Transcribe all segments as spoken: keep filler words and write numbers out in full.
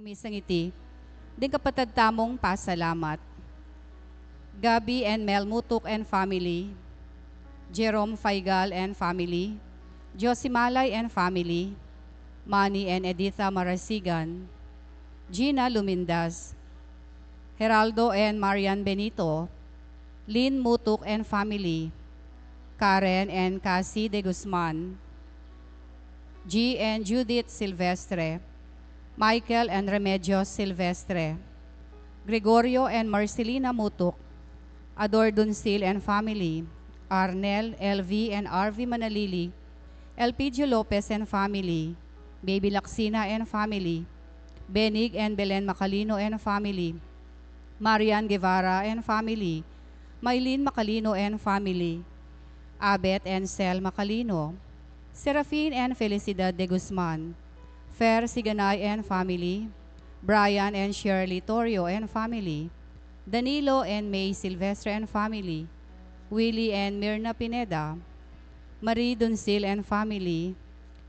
Misang iti, ding kapatad tamung pasalamat. Gabby and Mel Mutuk and family, Jerome Faigal and family, Josie Malay and family, Manny and Editha Marasigan, Gina Lumindas, Geraldo and Marian Benito, Lynn Mutuk and family, Karen and Cassie de Guzman, G and Judith Silvestre, Michael and Remedios Silvestre, Gregorio and Marcelina Mutuk, Ador Dunsil and family, Arnel, L V and R V Manalili, Elpidio Lopez and family, Baby Laksina and family, Benig and Belen Macalino and family, Marian Guevara and family, Maylin Macalino and family, Abet and Sel Macalino, Serafin and Felicidad de Guzman, Fer Siganay and family, Brian and Shirley Torio and family, Danilo and May Silvestre and family, Willie and Mirna Pineda, Marie Dunsil and family,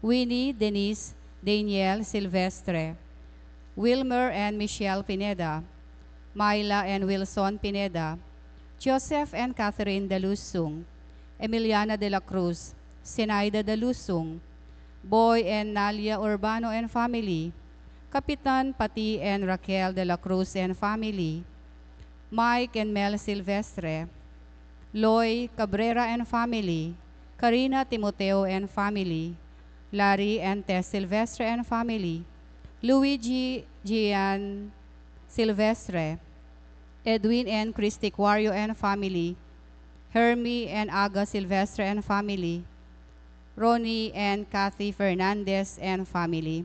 Winnie, Denise, Daniel Silvestre, Wilmer and Michelle Pineda, Myla and Wilson Pineda, Joseph and Catherine Dalusung, Emiliana de la Cruz, Zenaida Dalusung, Boy and Nalia Urbano and family, Kapitan Pati and Raquel de la Cruz and family, Mike and Mel Silvestre, Loy Cabrera and family, Karina Timoteo and family, Larry and Tess Silvestre and family, Luigi Gian Silvestre, Edwin and Christy Cuario and family, Hermie and Aga Silvestre and family, Ronnie and Kathy Fernandez and family.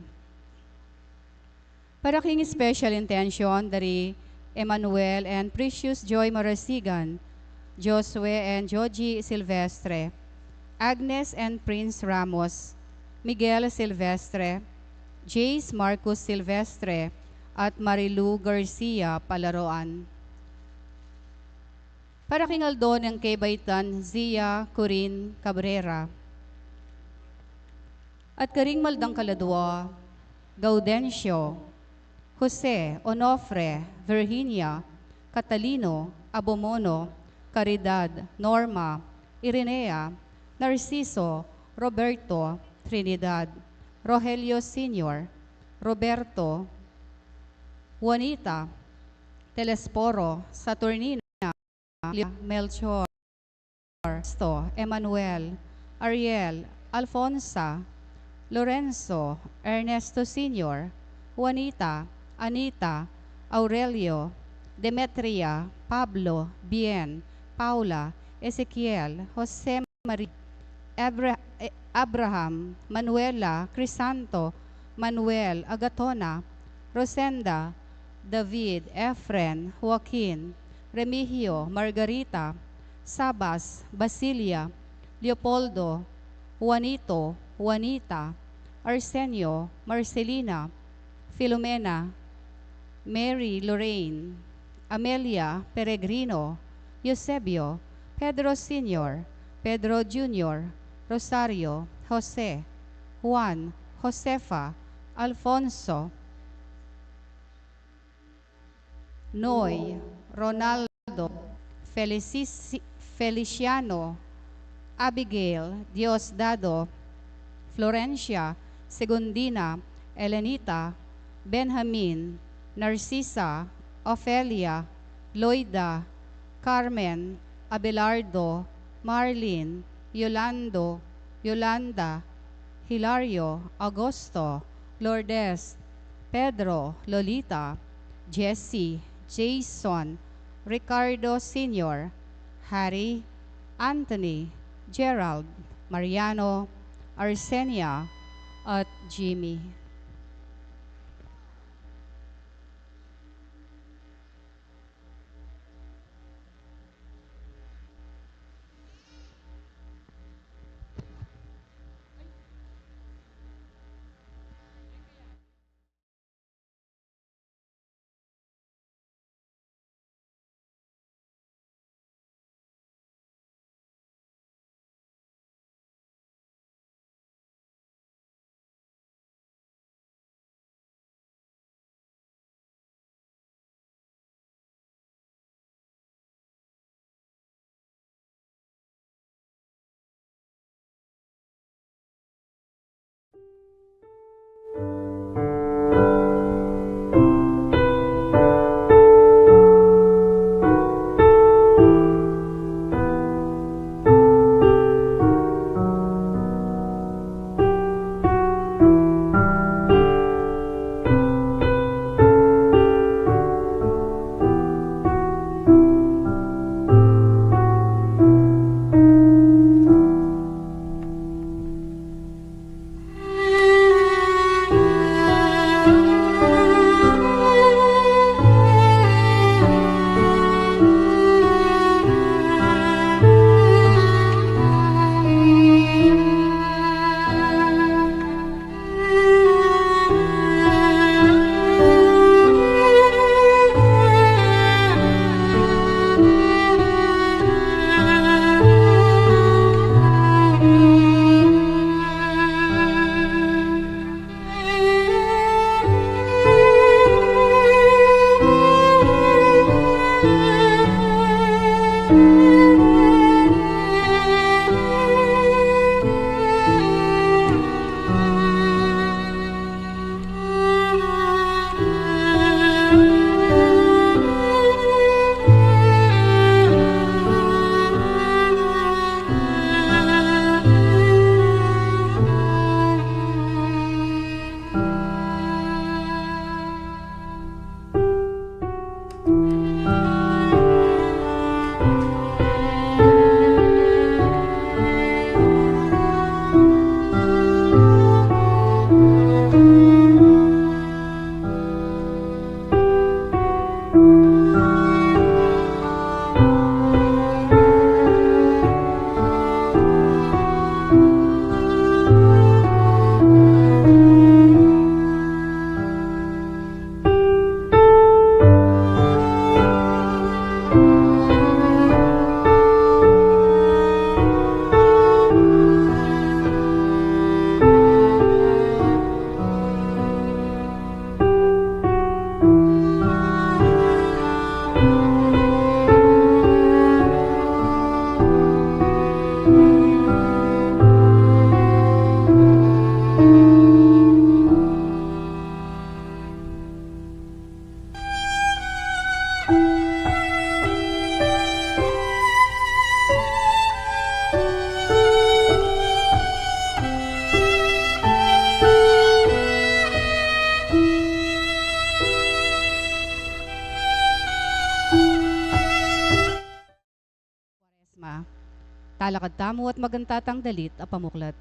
Para king special intention dari Emmanuel and Precious Joy Marasigan, Josue and Joji Silvestre, Agnes and Prince Ramos, Miguel Silvestre, Jace Marcus Silvestre, at Marilu Garcia Palaroan. Para king aldo nang kebaitan Zia Corin Cabrera. At karing maldang kaladua, Gaudencio, Jose, Onofre, Virginia, Catalino, Abomono, Caridad, Norma, Irinea, Narciso, Roberto, Trinidad, Rogelio Senior, Roberto, Juanita, Telesforo, Saturnina, Melchor, Ernesto, Emmanuel, Ariel, Alfonsa, Lorenzo, Ernesto Senior, Juanita, Anita, Aurelio, Demetria, Pablo, Bien, Paula, Ezequiel, Jose Marie, Abra-, eh, Abraham, Manuela, Crisanto, Manuel, Agatona, Rosenda, David, Efren, Joaquin, Remigio, Margarita, Sabas, Basilia, Leopoldo, Juanito, Juanita, Arsenio, Marcelina, Filomena, Mary Lorraine, Amelia, Peregrino, Eusebio, Pedro Senior, Pedro Junior, Rosario, Jose, Juan, Josefa, Alfonso, Noy, Ronaldo, Felicis-, Feliciano, Abigail, Diosdado, Florencia, Segundina, Elenita, Benjamin, Narcisa, Ofelia, Loida, Carmen, Abelardo, Marlin, Yolando, Yolanda, Hilario, Augusto, Lourdes, Pedro, Lolita, Jesse, Jason, Ricardo Senior, Harry, Anthony, Gerald, Mariano, Arsenia, at Jimmy. Talakad tamu at magantatang dalit a pamuklat.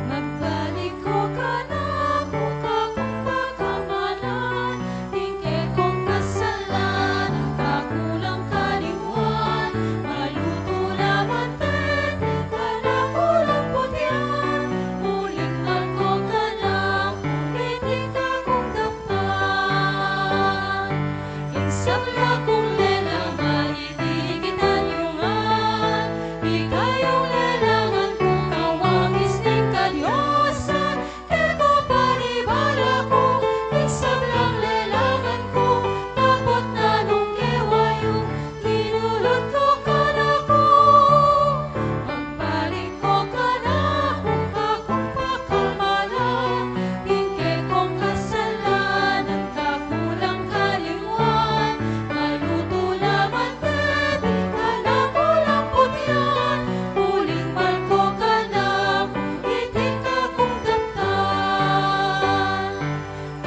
Magbalik ko kanaku, kakung pakamalan, ing kekong kasalanan, kakulang kalingwan, malutu la man deti, kanaku lang putian, uling malko kanaku, iti kakung daptan. Ing sabla kung lelangan, iti kitanyungan, ikayung lelangan ku, kawangis ning kadiosan, keko panibala ku, ing sablang lelangan ku, dapot na nung kewa yu, kinulung ko kanaku. Magbalik ko kanaku, kakung pakamalan, ing kekong kasalanan, kakulang kalingwan, malutu la man deti, kanaku lang putian, uling malko kanaku, iti kakung daptan.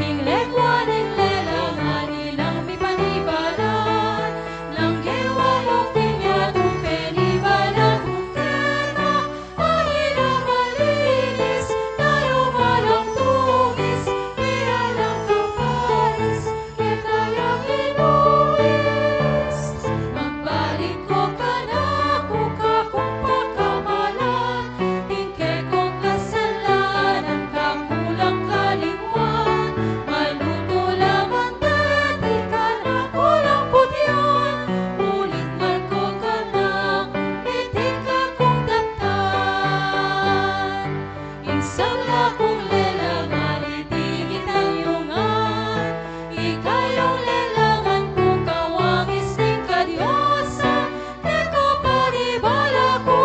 King lengua ning lelangan, ilang mipanibalan, nang kewa yu king yatung penibalan ku keka, a ila malinis, tayu malang dungis, ila lang kaparis, keka yang inuis. Magbalik ko kanaku, kakung pakamalan, ing kekong kasalanan, kakulang kalingwan, malutu la man deti, kanaku lang putian, uling malko kanaku, iti kakung daptan. Ing sabla kung lelangan, iti kitanyungan, ikayung lelangan ku, kawangis ning kadiosan, keko panibala ku,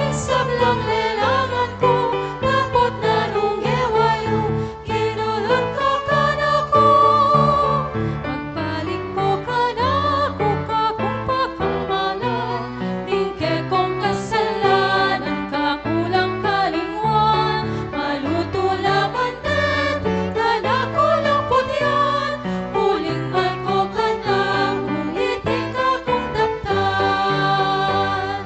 ing sablang lelangan ku, dapot na nung kewa yu, kinulung ko kanaku. Magbalik ko kanaku, kakung pakamalan, ing kekong kasalanan, kakulang kalingwan, malutu la man deti, kanaku lang putian, uling malko kanaku, iti kakung daptan.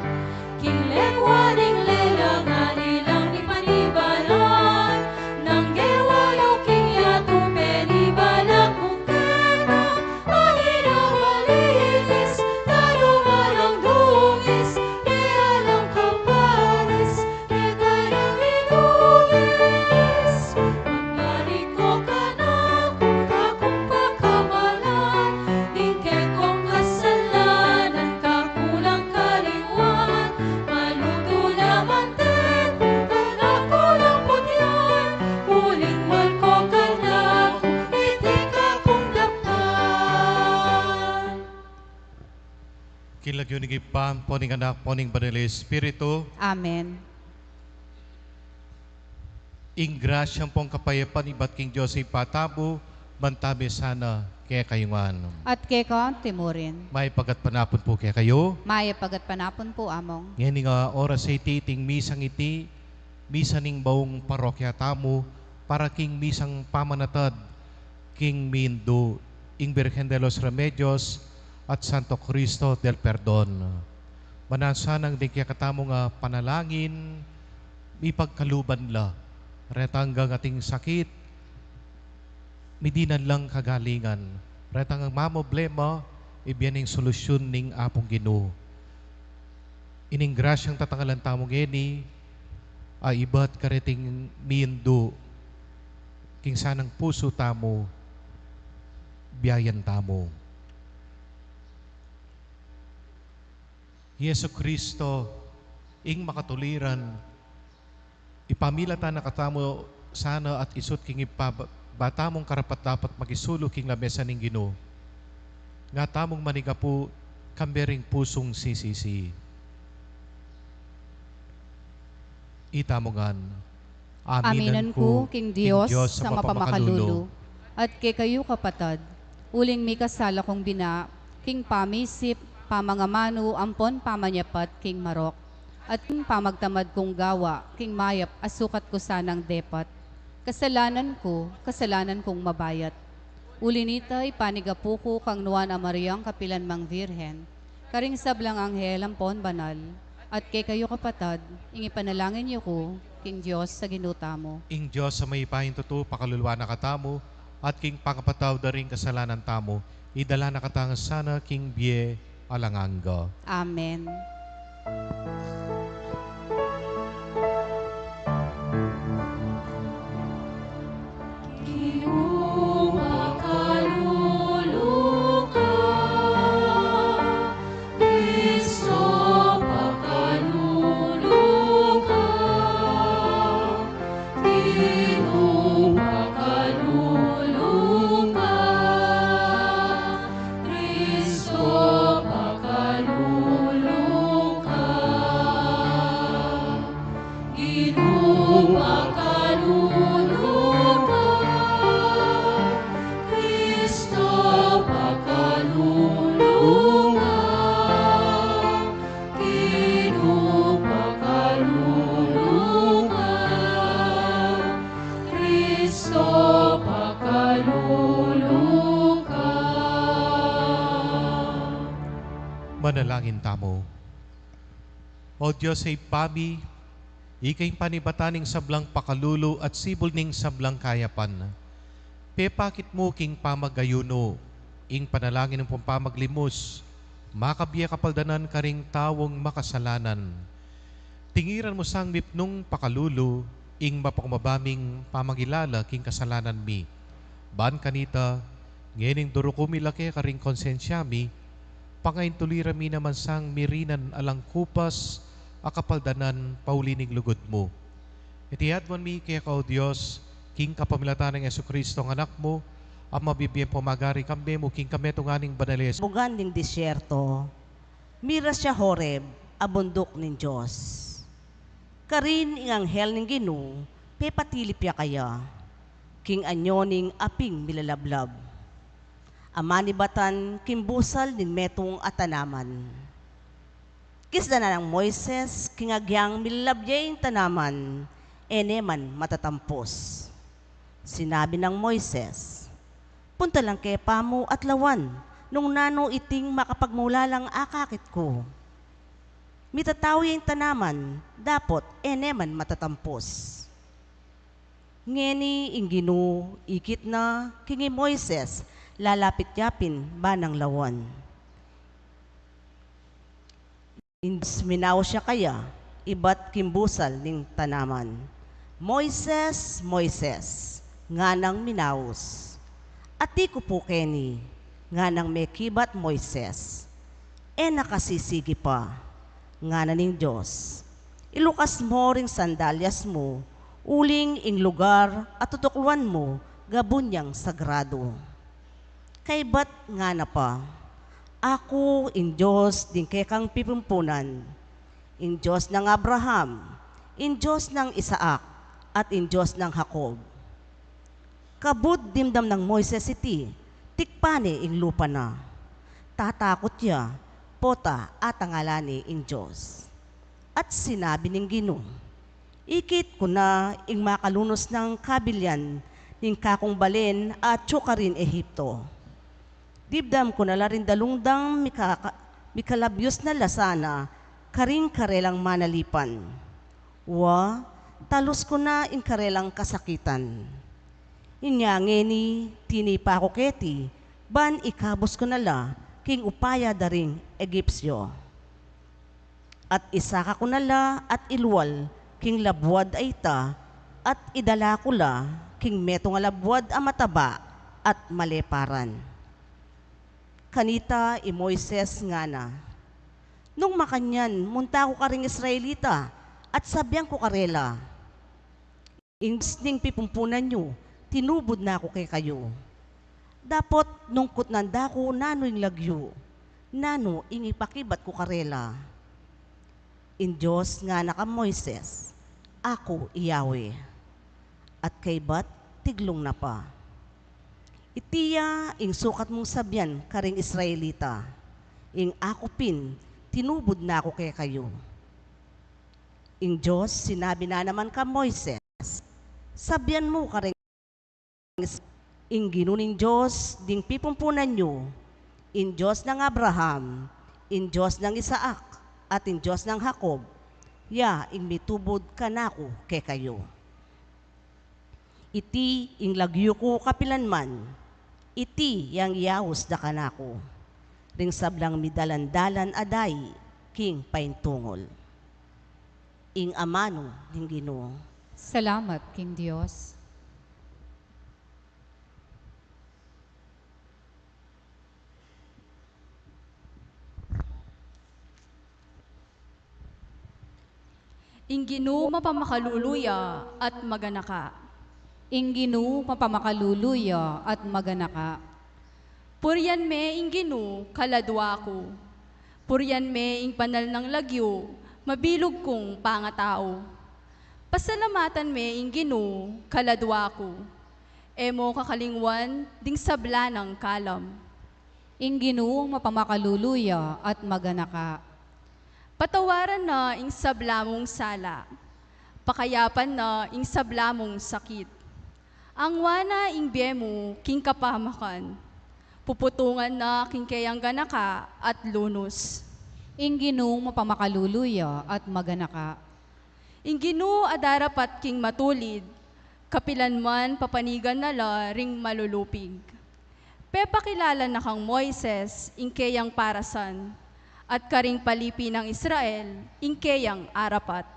King lengua ning lelangan, ilang mipanibalan, nang kewa yu king yatung penibalan ku keka, a ila malinis, tayu malang dungis, ila lang kaparis, keka yang inuis. Magbalik ko kanaku, kakung pakamalan, ing kekong kasalanan, kakulang kalingwan, malutu la man deti, kanaku lang putian, uling malko kanaku, iti kakung daptan. King lagyu ning Ibpa, ampo ning Anak, ampo ning Banal a Espiritu. Amen. Ing grasya ampong kapayapan ibat king Dios Ibpa tamu, manatili sana kekayu ngan. At keka antimurin. Mayap a gatpanapun pu kekayu. Mayap a gatpanapun pu, Among. Ngeni nga oras a iti, iting misang iti, misa ning baung parokya tamu, para king misang pamanatad king Mindu ing Birhen de los Remedios at Santo Cristo del Perdon. Mananu sanang ding kekatamung panalangin, mipagkaluban la retang ating sakit, midinan lang kagalingan, retang mamoblema, ibie ing solusyun ning Apung Ginu. Ining grasyang tatangalan tamu ngeni, a ibat kareting Mindu, king sanang pusu tamu, biayan tamu. Jesu Cristo, ing makatuliran, ipamilatan na katamu sana at isut king Ibpa, ba tamung karapat-dapat makisulu king lamesa ning Ginu. Nga tamung manigapu, kambe ring pusung sisisi. Itamu ngan. Aminan ku king Dios a mapamakalulu, at kekayu kapatad, uling mikasala kung bina, king pamisip, pamangamanu, ampon pamanyapat king marok. At king pamagtamad kung gawa, king mayap a sukat ku sanang depat. Kasalanan ku, kasalanan kung mabayat. Uli nita, ipanigapu ku kang Nuan a Mariang kapilan mang Virgen, karing sablang anghel ampon banal, at kekayu kapatad, ing ipanalangin yu ku, king Dios a Ginu tamu. Ing Dios a mayupayang tutu, pakaluluan na katamu, at king pangapatawad da ring kasalanan tamu, idala na katamu sana king bie alang angga. Amen. Ginu, pakalulu ka. Kristo, pakalulu ka. Ginu, pakalulu ka. Kristo, pakalulu ka. Ginu, pakalulu ka. Kristo, pakalulu ka. Manalangin tamu. O Dios a Ibpa mi, ika ing panibatan ning sablang pakalulu at sibul ning sablang kayapan. Pepakit mu king pamag-ayunu, ing panalangin ampong pamaglimus, makabie kapaldanan karing taung makasalanan. Tingiran mu sang mipnung pakalulu, ing mapakumbaba ming pamangilala king kasalanan mi. Ban kanita, ngening duruku mi la keka ring konsensya mi, pangaintulira mi naman sang mirinan alang kupas a kapaldanan pauli ning lugud mu. Iti aduan mi keka, O Dios, king kapamilatan nang Jesucristo a Anak mu, a mabibie ampong magari kambe mu king kametungan ning banal a Espiritu. Bugan ning disyerto, mira ya Horeb, a bunduk ning Dios. Karin ing anghel ning Ginu, pepatilip ya kaya, king anyo ning aping milalablab. A manibatan king busal ning metung a tanaman. Kisdan na nang Moises king agyang milalabye ing tanaman, e ne man matatampus. Sinabi nang Moises, "Punta lang ke pamu at lawan, nung nanu iting makapagmulalang akakit ku. Mitatau ya ing tanaman, dapot e ne man matatampus." Ngeni ing Ginu ikit na king i Moises lalapit ya pin banang lawan. Ing Dios minaus ya kaya ibat king busal ning tanaman. "Moises, Moises," nganang minaus. "Ati ku pu keni," nganang mekibat Moises. "E na ka sisigi pa," ngana ning Dios. "Ilukas mo ring sandalyas mu, uling ing lugar a tutukluan mu gabun yang sagradu." Kaybat ngana pa, "Aku ing Dios ding kekang pipumpunan, ing Dios nang Abraham, ing Dios nang Isaac, at ing Dios nang Jacob." Kabud dimdam nang Moises iti, tikpan ne ing lupa na. Tatakut ya, pota atangalan ne ing Dios. At sinabi ning Ginu, "Ikit ku na ing makalunus nang kabilyan ning kakung balen a atyu karin Egipto. Dimdam ku na la ring dalung dang mikaka-, mikalabius na la sana karing karelang manalipan. Wa, talus ku na ing karelang kasakitan. Inya ngeni, tinipa ku keti, ban ikabus ku na la king upaya da ring Egipsio. At isaka ku na la at ilual king labuad a ita, at idala ku la king metung a labuad a mataba at maleparan." Kanita i Moises ngana, "Nung makanyan, munta ku karing Israelita, at sabian ku karela, 'Ing Dios ning pipumpunan yu, tinubud na ku kekayu. Dapot nung kutnan da ku nanu ing lagyu, nanu ing ipakibat ku karela?'" Ing Dios ngana kang Moises, "Aku i Yahweh." At kaybat, tiglung na pa. "Iti ya ing sukat mung sabian karing Israelita, 'Ing aku pin, tinubud na ku kekayu.'" Ing Dios sinabi na naman kang Moises, "Sabian mu karing Is-, ing Ginu ning Dios ding pipumpunan yu, ing Dios nang Abraham, ing Dios nang Isaac, at ing Dios nang Jacob, ya ing mitubud kanaku kekayu. Iti ing lagyu ku kapilanman, iti yang iaus da kanaku, ring sablang midalan-dalan a dayi king paintungul." Ing amanu ning Ginu. Salamat king Dios. Ing Ginu mapamakalulu ya at maganaka. Ing Ginu mapamakalulu ya at maganaka. Purian me ing Ginu, kaladwa ku. Purian me ing banal nang lagyu, mabilug kung pangatau. Pasalamatan me ing Ginu, kaladwa ku. E mo kakalingwan ding sabla nang kalam. Ing Ginu mapamakalulu ya at maganaka. Patawaran na ing sabla mung sala. Pakayapan na ing sabla mung sakit. Angwa na ing bie mu king kapamakan. Puputungan na king keyang ganaka at lunus. Ing Ginu mapamakalulu ya at maganaka. Ing Ginu a darapat king matulid, kapilanman papanigan na la ring malulupig. Pepakilala na kang Moises ing keyang parasan, at karing palipi nang Israel ing keyang arapat.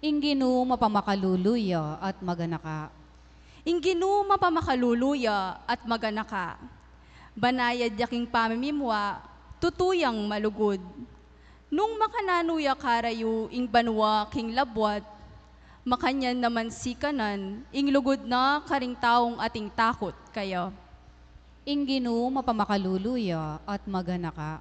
Ing Ginu mapamakalulu ya at maganaka. Ing Ginu mapamakalulu ya at maganaka. Banayad ya king pamimimwa, tutu yang malugud. Nung makananu ya karayu ing banua king labuad, makanyan naman sikanan ing lugud na karing taung ating takut kaya. Ing Ginu mapamakalulu ya at maganaka.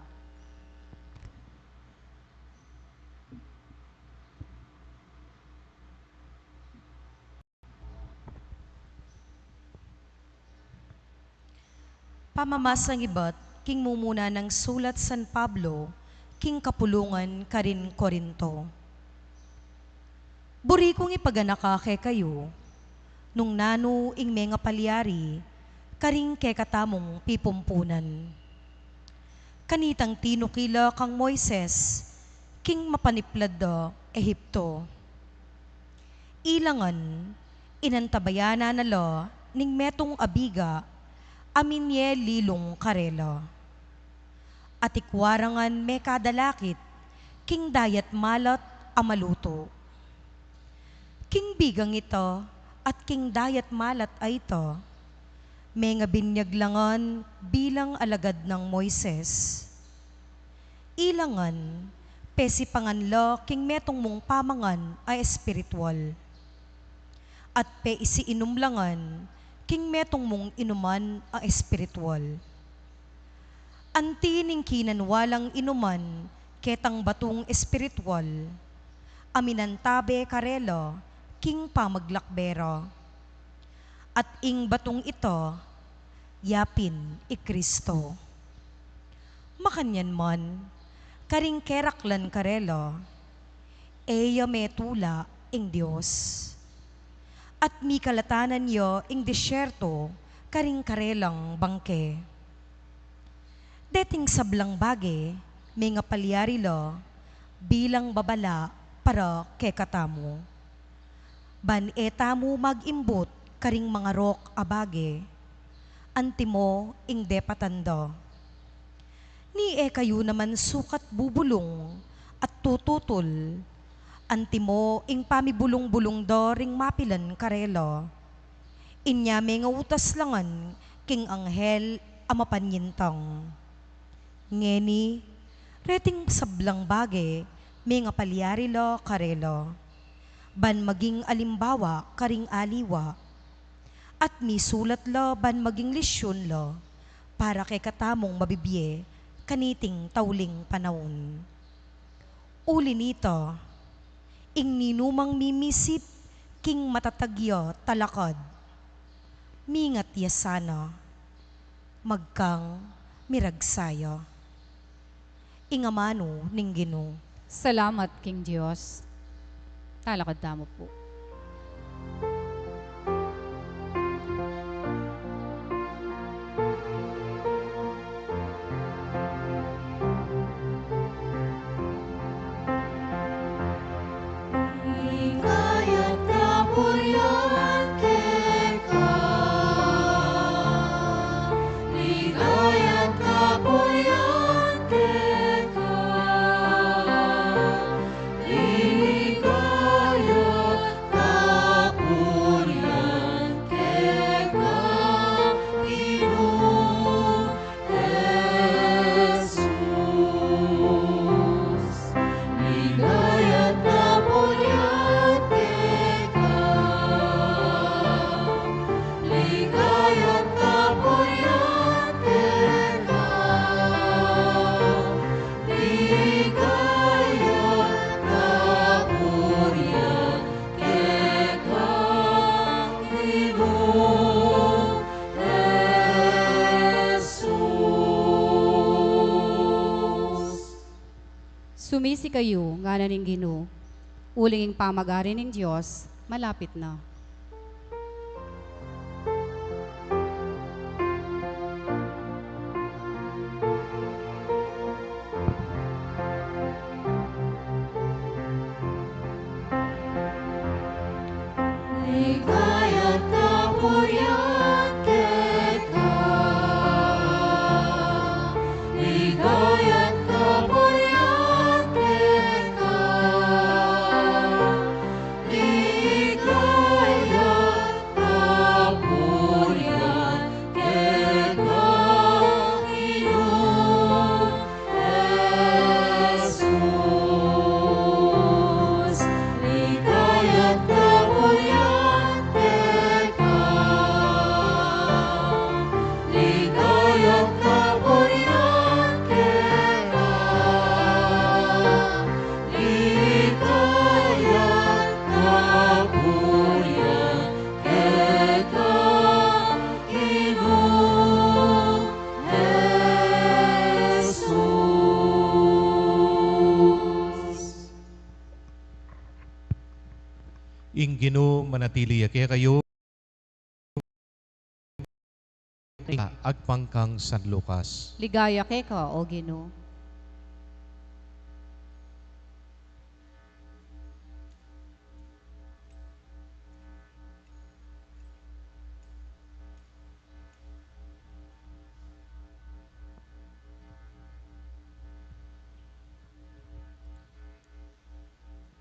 Pamamasang ibat king mumuna nang sulat San Pablo king kapulungan karin Corinto. Buri kung ipaganaka kekayu nung nanu ing mengapalyari karing kekatamung pipumpunan. Kanitang tinukil la kang Moises king mapaniplad da Ehipto. Ilangan, inantabayanan na la ning metung a biga a minie lilung karela. Atikwa ra ngan mekadalakit king dayat malat a malutu. King bigang ita at king dayat malat a ita, mengabinyag la ngan bilang alagad nang Moises. Ilangan, pesipangan la king metung mung pamangan a espiritual. At peisiinum la ngan king metung mung inuman a espiritual. Anti ning kinanwa lang inuman ketang batung espiritual, a minantabe karela king pamaglakbe ra. At ing batung ita, yapin i Kristo. Makanyan man, karing keraklan karela, e ya metula ing Dios. At mikalatanan ya ing disyerto karing karelang bangke. Deting sablang bage, mengapalyari la bilang babala para kekatamu. Ban e tamu magimbut karing mangarok a bage, antimo ing depatan da. Ni e kayu naman sukat bubulung at tututul, antimo ing pamibulung-bulung da ring mapilan karela. Inya mengautas la ngan king anghel a mapanyintang. Ngeni, reting sablang bage, mengapalyari la karela, ban maging alimbawa karing aliwa. At misulat la ban maging lisyun la para kekatamung mabibie kaniting tauling panaun. Uli nita, ing ninumang mimisip king matatag ya talakad, mingat ya sana, magkang miragsa ya. Ing amanu ning Ginu. Salamat king Dios. Talakad tamu pu. Ligaya at kapurian keka. Ligaya at kapurian keka. Ligaya at kapurian keka, Ginu. Jesus, ligaya at kapurian keka. Ligaya at kapurian keka. Ligaya at kapurian keka, Ginu. Jesus. Sumisi kayu, ngana ning Ginu, uling ing pamagari ning Dios malapit na. Ligaya at kapurian keka. Ligaya at kapurian keka. Ligaya at kapurian keka, Ginu. Jesus, ligaya at kapurian keka. Ligaya at kapurian keka. Ligaya at kapurian keka, Ginu. Jesus. Ing Ginu manatili ya kekayu. Agpang kang San Lucas. Ligaya keka, O Ginu.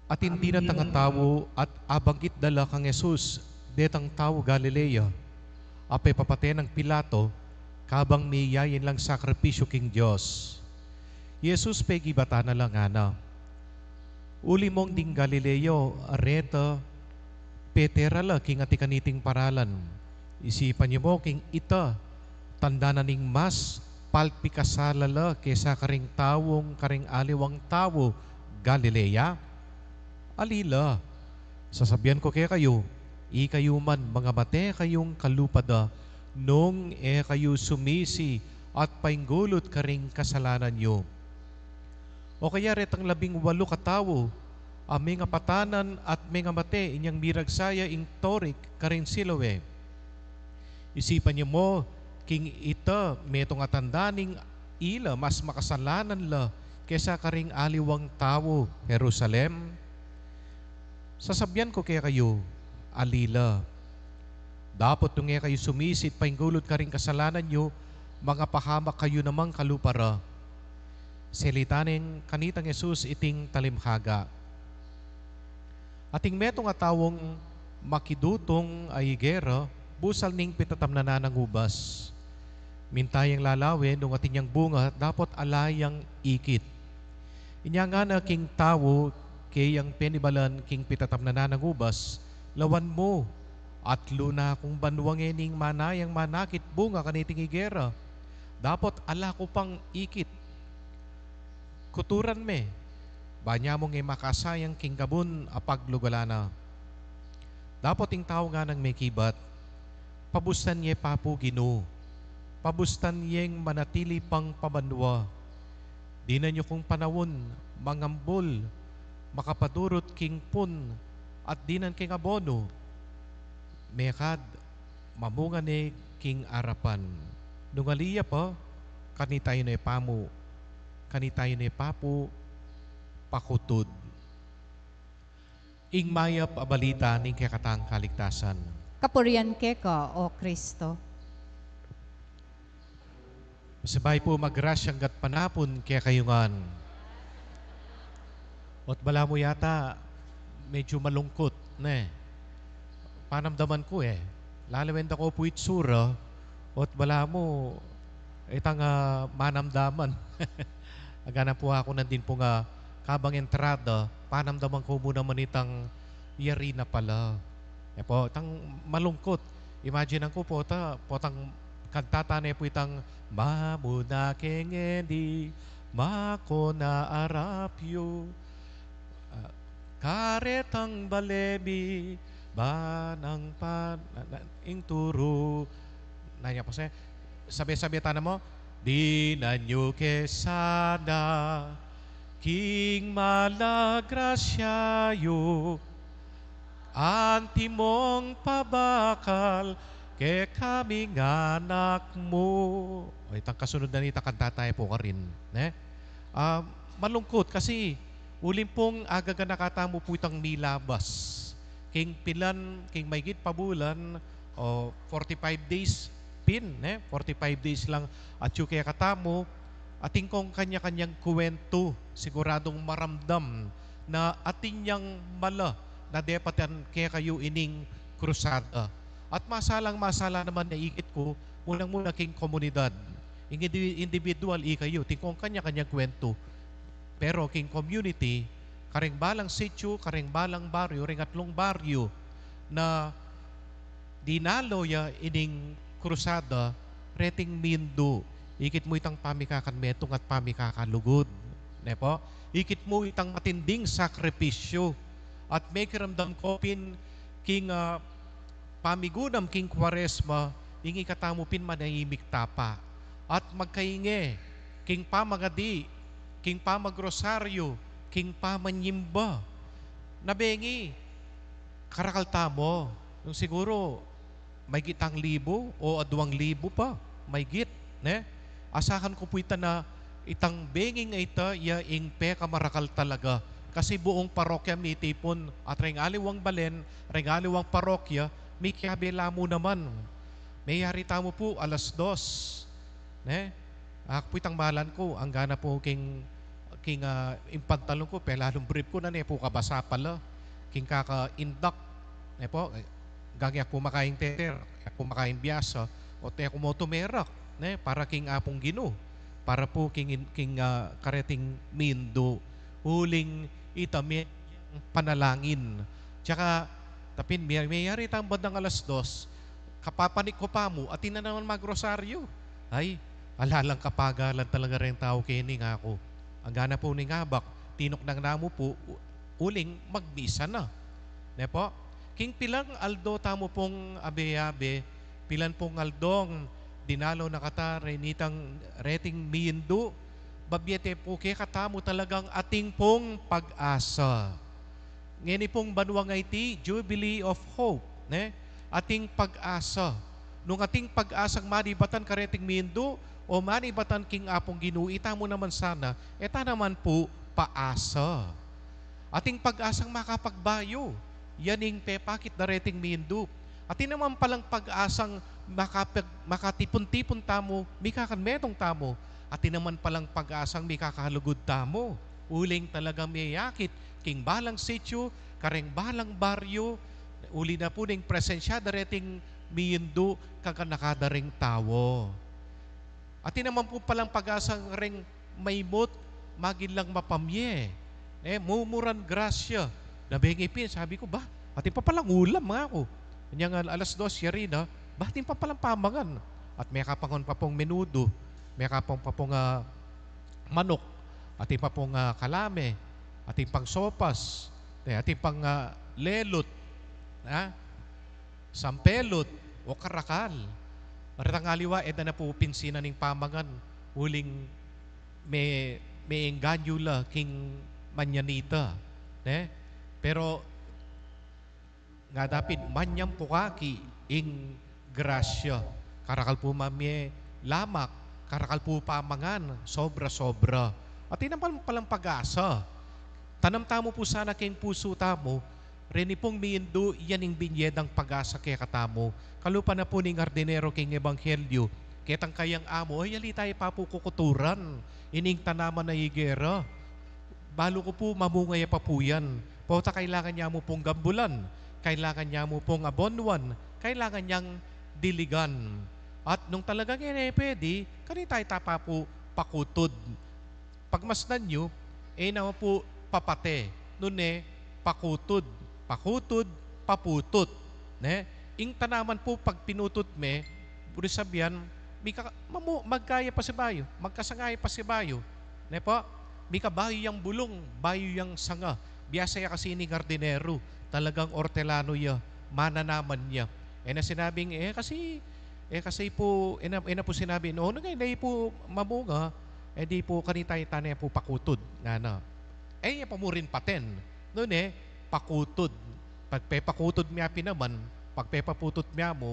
Atin dinatang a tau at abanggit da la kang Jesus detang tau Galilea a pepapate nang Pilato kabang miyayin lang sakripisyu king Dios. I Jesus pegibatan na la, ngana, Uli mong ding Galileo reta, pete ra la king atin kaniting paralan. Isipan yu mu king ita, tanda na ning mas palpikasala la kesa karing taung karing aliwang tau Galilea? Ali la, sasabian ku kekayu, ikayu man mangamate kayung kalupa da nung e kayu sumisi at painggulut karing kasalanan yu. O kaya retang labing walu katau a mengapatanan at mengamate inyang miragsa ya ing torik karing Siloe. Isipan yu mu, king ita metung a tanda ning ila mas makasalanan la kesa karing aliwang tau Jerusalem? Sasabian ku kekayu, ali la. Dapot nung e kayu sumisi at painggulut karing kasalanan yu, mangapahamak kayu namang kalupa ra. Selita neng kanitang Jesus iting talinghaga. Ating metung a taung makidutung a igera, busal ning pitatamnanan nang ubas. Minta yang lalawe nung atin yang bunga, dapot ala yang ikit. Inya ngana king tau keyang penibalan king pitatamnanan nang ubas, Lawan mu, atlu na kung banua ngening manayang manakit bunga kaniting igera, dapot ala ku pang ikit. Kuturan me, ba nya mung e makasayang king gabun a paglugalan na. Dapot ing tau nganang mekibat, Pabustan ye pa pu, Ginu, pabustan yeng manatili pang pabanua. Dinan yu kung panaun, mangambul, makapadurut king pun at dinan king abono, mekad mamunga ne king arapan. Nung ali ya pa, kanita yu ne pamu, kanita yu ne papu, pakutud. Ing mayap a balita ning kekatang kaligtasan. Kapurian keka, O Kristo. Sabay pu magrasyang gatpanapun kekayu ngan. Ot balamu yata, medyu malungkut, ne? Panamdaman ku, e. Lalawen da ko pu itsura, ot balamu, itang, ah, manamdaman. Agana pu aku nandin pu nga kabang entrada, panamdaman ku mu naman itang yari na pala. E pu, itang malungkut. Imagine ku pu, ta, pu itang kanta tane pu itang, "Mamuna ke ngeni, mako na arap yu. Ah, karetang bale mi, banang pan, na, na, ing turu." Na, nya pu se, sabe-sabe tana mu, "Dinan yu ke sana, king mala grasya yu, antimong pabakal kekaming anak mu." O, itang kasunud na nita, kanta taya pu karin, ne? Ah, malungkut kasi uling pung agaganaka tamu pu itang milabas. King pilan, king maygit pa bulan, o forty-five days pin, ne? Forty-five days lang atyu kekatamu, atin kong kanya-kanyang kuwentu, siguradung maramdam na atin yang mala na depatan kekayu ining krusada. At masalang-masala naman na ikit ku, unang-una king komunidad. Ing indi-, individual, ikayu, atin kong kanya-kanyang kuwentu. Pero king community, kareng balang sityu, kareng balang baryu, reng atlung baryu na dinalo ya ining krusada, reting mindu, ikit mu itang pamikakanmetung at pamikakalugud. Ne pu? Ikit mu itang matinding sakripisyu. At mekiramdam ko pin king, ah, pamigunam king Kwaresma, ing ikatamu pin manahimik tapa. At magkainge, king pamangadi, king pamagrosaryu, king pamanyimba. Na bengi, karakal tamu, nung siguru, maygit tang libu o aduang libu pa, maygit, ne? Asahan ku pu ita na itang benging a ita ya ing pekamarakal talaga. Kasi buung parokya mitipun at reng aliwang balen, reng aliwang parokya, mikiabe la mu naman. Meyari tamu pu alas dos, ne? Aku pu itang malan ku, anggana pu king, king, ah, ing pantalon ku, pelalung brief ku na ne pu kabasa pala. King kakaindak, ne pu, e, gagya ku makaing teter, e ku makaing biasa, o te ku mo tumerak, ne, para king Apung Ginu, para pu king in-, king, ah, kareting mindu, uling ita me-, panalangin. Tsaka, tapin, me-, meyari tang bandang alas dos, kapapanik ku pa mu, atin na naman magrosaryu. Ay, ala lang kapagalan talaga reng tau keni, ngaku. Anggana pu ning abak, tinuknang na mu pu, u-, uling magmisa na. Ne pu? King pilang aldo tamu pung abe-abe, pilan pung aldong dinalo na kata renitang reting mindu, babie te pu kekatamu talagang atin pung pag-asa. Ngeni pung banua nga iti, Jubilee of Hope, ne? Ating pag-asa. Nung ating pag-asang manibatan kareting mindu, o manibatan king Apung Ginu, ita mu naman sana, e ta naman pu paasa. Ating pag-asang makapagbayu, yan ing pepakit da reting mindu. Atin naman palang pag-asang makapag-, makatipun-tipun tamu, mikakanmetung tamu. Atin naman palang pag-asang mikakalugud tamu. Uling talagang meyakit king balang sityu, kareng balang baryu, uli na pu ning presensya da reting mindu, kakanakada reng tau. Atin naman pu palang pag-asang reng maimut, maging lang mapamye. E, mumuran grasya. Na bengi pin, sabi ku, "Ba, atin pa palang ulam," ngaku. Inyang al-, alas dos yari na, "Ba, atin pa palang pamangan." At mekapangan pa pung menudo, mekapangan pa pung, ah, manuk, atin pa pung, ah, kalame, atin pang sopas, e, atin pang, ah, lelut, ha? Sampelut, o karakal. Maratang aliwa, e da na pu pinsinan ing pamangan, uling me-, meenganyu la king manyanita, ne? Pero Ngana pin, manyam pu kaki ing grasya. Karakal pu mamie lamak, karakal pu pamangan, sobra-sobra. Atin naman palang pag-asa. Tanam tamu pu sana keng pusu tamu, reni pung miindu, yan ing binie dang pag-asa kekatamu. Kalupa na pu ning hardinero keng ebanghelyo, ketang kayang amu, ay, ali taya pa pu kukuturan ining tanaman a higera. Balu ku pu mamunga ya pa pu yan. Pota kailangan ya mu pung gambulan, kailangan ya mu pung abonuan, kailangan yang diligan. At nung talagang e ne pwede, kanita ita pa pu pakutud. Pagmasdan yu, e na pu papate, nune pakutud, pakutud, paputut, ne? Ing tanaman pu pag pinutut me, buri sabian, mika-, mamu-, magkaya pa si bayu, magkasangaya pa si bayu, ne po? Mika bayu yang bulung, bayu yang sanga. Biasa ya kasi ning hardinero, talagang ortelano ya, mananaman ya. E na sinabing, e kasi, e kasi pu, e na, e na pu sinabi, "O, nung e ne pu mamunga, e di pu kanita ita ne pu pakutud," ngana. E ya pa mu rin paten, nune pakutud. Pagpepakutud me pin naman, pagpepaputut me mu,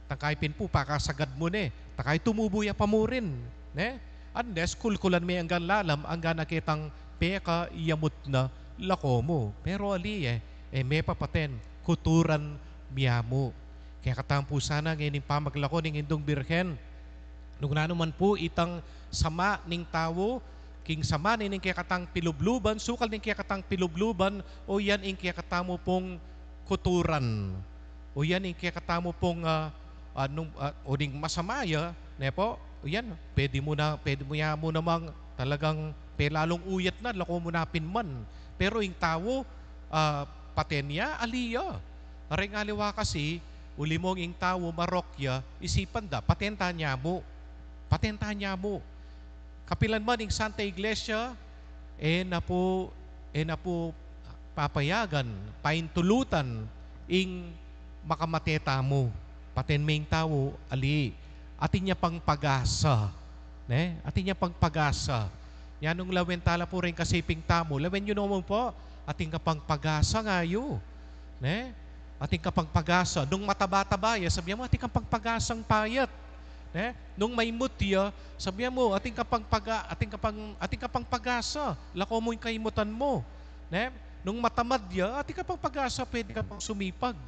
tangkay pin pu pakasagad mu ne, tangkay tumubu ya pa mu rin, ne? Unless kulkulan me anggang lalam, anggang aketang pekaiyamut na lako mu. Pero ali e, e me pa paten, kuturan me mu. Kekatamu pu sana ngening pamaglako ning Indung Birhen, nung nanu man pu itang sama ning tau, king sama ne ning kekatang pilubluban, sukal ning kekatang pilubluban, o yan ing kekatamu pung kuturan. O yan ing kekatamu pung, ah, ah, nung, ah, o ding masama ya, ne po? O yan, pwede mu na, pwede mu ya mu namang talagang pelalung uyat na, lako mu na pin man. Pero ing tau, ah, paten ya, ali ya. Reng aliwa kasi, uli mung ing tau marok ya, isipan da, paten ta ne mu. Paten ta ne mu. Kapilan man ing Santa Iglesia, e na pu, e na pu papayagan, paintulutan, ing makamate tamu. Paten me ing tau, ali. Atin ya pang pag-asa. Ne? Atin ya pang pag-asa. Yan nung lawen tala pu ring kasiping tamu. Lawen yu naman po, atin ka pang pag-asa ngayu. Ne? Atin ka pang pag-asa. Nung mataba-taba ya, sabian mu, atin ka pang pag-asang payat. Ne? Nung maimut ya, sabian mu, atin ka pang paga-, atin ka pang, atin ka pang pag-asa. Lako mu ing kaimutan mu. Ne? Nung matamad ya, atin ka pang pag-asa, pwede ka pang sumipag.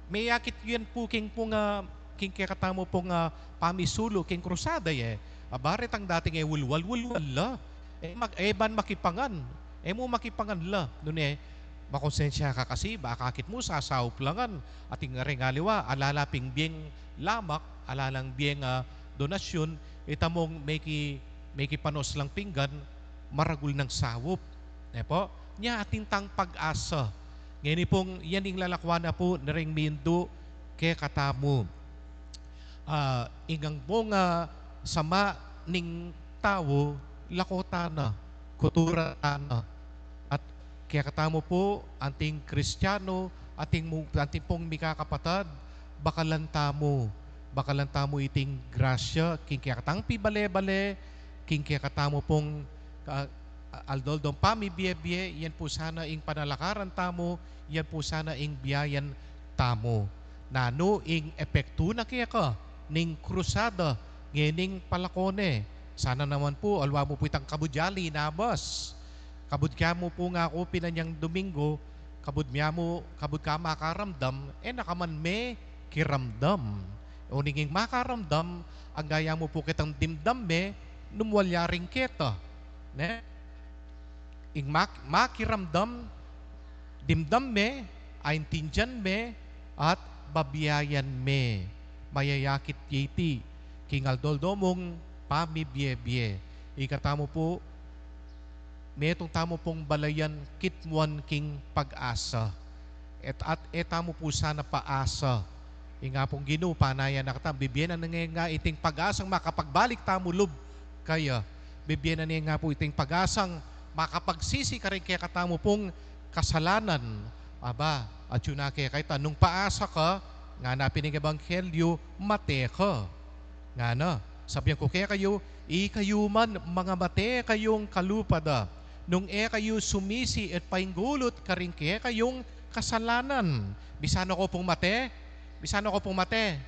Meyakit yan pu king pung, ah, king kekatamu pung, ah, pamisulu, king krusada, e. Aba, retang dating e wulwal, wulwal la. E, mag-, e ban makipangan. E mu makipangan la. Nune, makonsensya ka kasi, ba akakit mu, sasaup la ngan. Atin reng aliwa, ala la ping bieng lamak, ala lang bieng, ah, donasyun, ita mung meki, mekipanos lang pinggan, maragul nang saup. Ne po? Nya atin tang pag-asa. Ngeni pung yan ing lalakwan na pu ne ring mindu kekatamu. Ah, ing anggang pung, ah, sama ning tau, lako ta na, kuturan ta na. At kekatamu pu, anting Kristianu, anting mu-, anting pung mikakapatad, bakalan tamu, bakalan tamu iting grasya, king kekatang pibale-bale, king kekatamu pung, ah, aldo-aldong pamibie-bie, yan pu sana ing panalakaran tamu, yan pu sana ing biayan tamu. Nanu ing epektu na keka ning krusada ngening palako ne? Sana naman pu, aliwa mu pu itang kabud ya linabas. Kabud ka mu pu ngaku pinanyang Domingo, kabud mia mu, kabud ka makaramdam, e na ka man mekiramdam. Uling ing makaramdam, angga ya mu pu ketang dimdam me, nung walyaring keta. Ne? Ing mak-, makiramdam, dimdam me, aintindian me, at babiayan me. Mayayakit ya iti, king aldo-aldo mung pamibie-bie. Ikatamu pu, metung tamu pung balayan kitmuan king pag-asa. Et, at e tamu pu sana paasa. Ing Apung Ginu, panayan na katamu, bibie na ne nga iting pag-asang makapagbalik tamu lub kaya. Bibie na ne nga pu iting pag-asang makapagsisi karing kekatamu pung kasalanan. Aba, atyu na kekayta, nung paasa ka, ngana pin ing ebanghelyu, mate ka. Ngana, sabian ku kekayu, ikayu man, mangamate kayung kalupa da, nung e kayu sumisi at painggulut karing kekayung kasalanan. Bisa na ko pung mate, bisa na ko pung mate.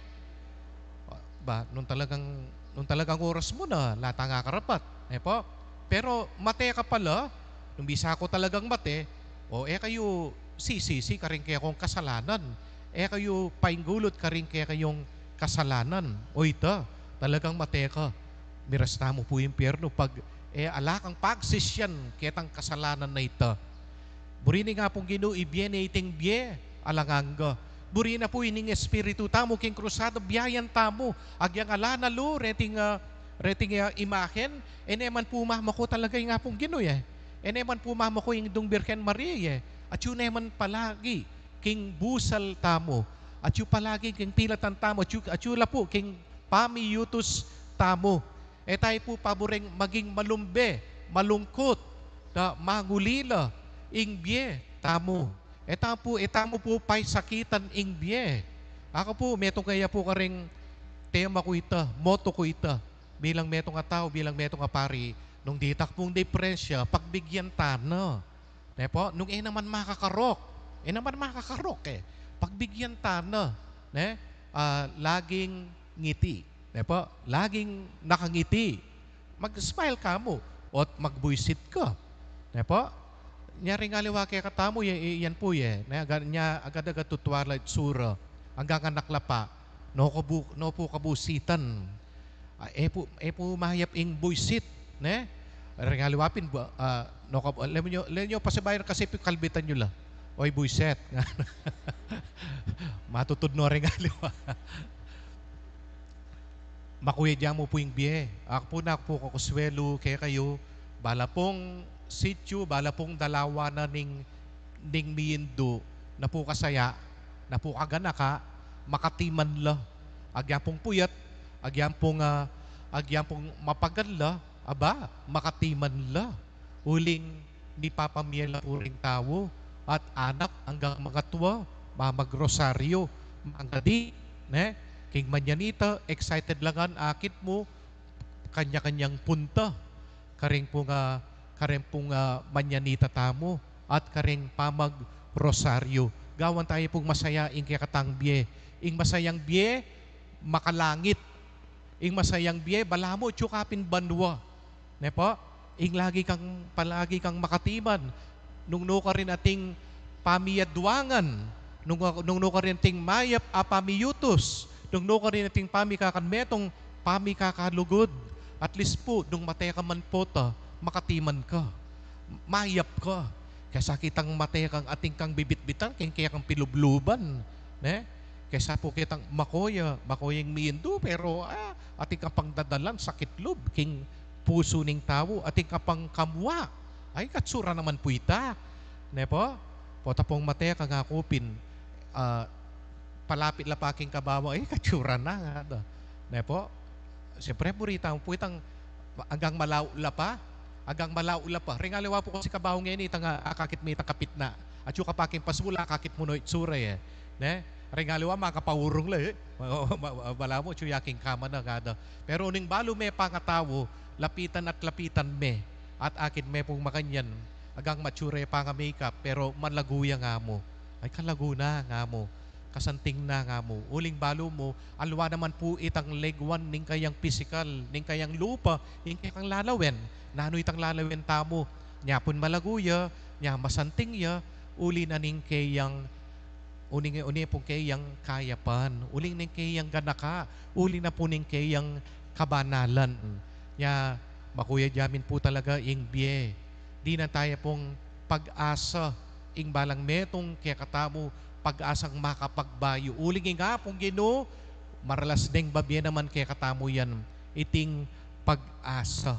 Ba, nung talagang, nung talagang oras mu na, ala tang akarapat. E po? Pero mate ka pala, nung bisa ko talagang mate, o e kayu sisisi karing kekong kasalanan. E kayu painggulut karing kekayung kasalanan. O ita, talagang mate ka. Miras tamu pu impyernu pag e ala kang pagsisian ketang kasalanan a ita. Buri ning Apung Ginu ibie ne iting bie alang angga. Buri na pu ining espiritu tamu king krusada, biayan tamu. Agyang ala na lu reting, ah, reting, ah, imahen, e ne man pu mamako talaga ing Apung Ginu e. E ne man pu mamako ing Indung Birhen Maria e. Atyu ne man palagi king busal tamu. Atyu palagi king pilatan tamu. Atyu, atyu la pu king pamiyutus tamu. E tamu pu paburing maging malumbe, malungkut, da mangulila ing bie tamu. E tamu pu, e tamu pu paisakitan ing bie. Aku pu, metung kaya pu karing tema ku ita, motto ku ita, bilang metung a tau, bilang metung a pari, nung ditak pung diprensya, pagbigyan ta na. Ne po? Nung e naman makakarok, e naman makakarok e. Pagbigyan ta na, ne? Ah, laging ngiti. Ne po? Laging nakangiti. Mag-smile ka mu, o't magbuisit ka. Ne po? Nya ring aliwa kekatamu, ya-, i-, yan pu ye, ne? Aga-, nya agad-agad tutuwala itsura. Anggang anak la pa, no kabu-, no pu kabusitan. Ah, e pu, e pu mayap ing buisit, ne? Ring aliwa pin, bu-, ah, no kab-, alam nyo, alam nyo, pasibayan kasi pu kalbitan nyo la. Oy, buisit. Matutud no ring aliwa. Makuya dya mu pu ing bie. Aku pu, naku pu kakuswelu kekayu, bala pung sityu, bala pung dalawa na ning, ning miindu, na pu kasaya, na pu kaganaka, makatiman la. Agyang pung puyat, agyang pung, ah, agyang pung mapagal la, aba, makatiman la. Uling mipapamie la pu ring tau, at anak anggang mangatua, mamagrosaryu, mangadi, ne? King manyanita, excited la ngan akit mu, kanya-kanyang punta, karing pung, ah, karing pung, ah, manyanita tamu, at karing pamagrosaryu. Gawan tamu pung masaya ing kekatang bie. Ing masayang bie, makalangit. Ing masayang bie, balamu, atyu ka pin banua. Ne po? Ing lagi kang, palagi kang makatiman. Nung nu karin ating pamiyaduangan, nung, nung nu karin ating mayap a pamiyutus, nung nu karin ating pamikakan metung, pamikakalugud. At least pu, nung mate ka man pu ta, makatiman ka. Mayap ka. Kesa kitang mate kang atin kang bibitbitan, king kekang pilubluban, ne? Kesa pu kitang makuya, makuya ing miindu, pero, ah, atin kang pangdadalan, sakit lub, king pusu ning tau, atin kang pangkamua. Ay, katsura naman pu ita. Ne po? Pota pung mate ka nga kupin, ah, palapit la pa king kabawa, ay, katsura na nga, da. Ne po? Siyempre, buri tamu pu itang anggang malau la pa, anggang malau la pa. Ring aliwa pu kasi kabawa ngeni, itang, ah, akakit me itang kapitna. Atyu ka pa king pasu la, akakit mu no itsura e. Ne? Ring aliwa, makapaurung la e. Ma-, ma-, ma-, balamu, atyu ya king kama na, ngada. Pero uling balu me pangatau, lapitan at lapitan me. At akit me pung makanyan, anggang matsura ya pangamakeup, pero malagu ya nga mu. Ay, kalagu na nga mu. Kasanting na nga mu. Uling balu mu, aliwa naman pu itang leguan ning kayang pisikal, ning kayang lupa, ing kekang lalawen. Nanu itang lalawen tamu? Nya pun malagu ya, nya masanting ya, uli na ning keyang, uli, uli pung keyang kayapan, uli ning keyang ganaka, uli na pu ning keyang kabanalan. Nya, makuya dya min pu talaga ing bie. Dinan taya pung pag-asa, ing balang metung kekatamu, pag-asang makapagbayu. Uling ing Apung Ginu, maralas deng babie naman kekatamu yan, iting pag-asa.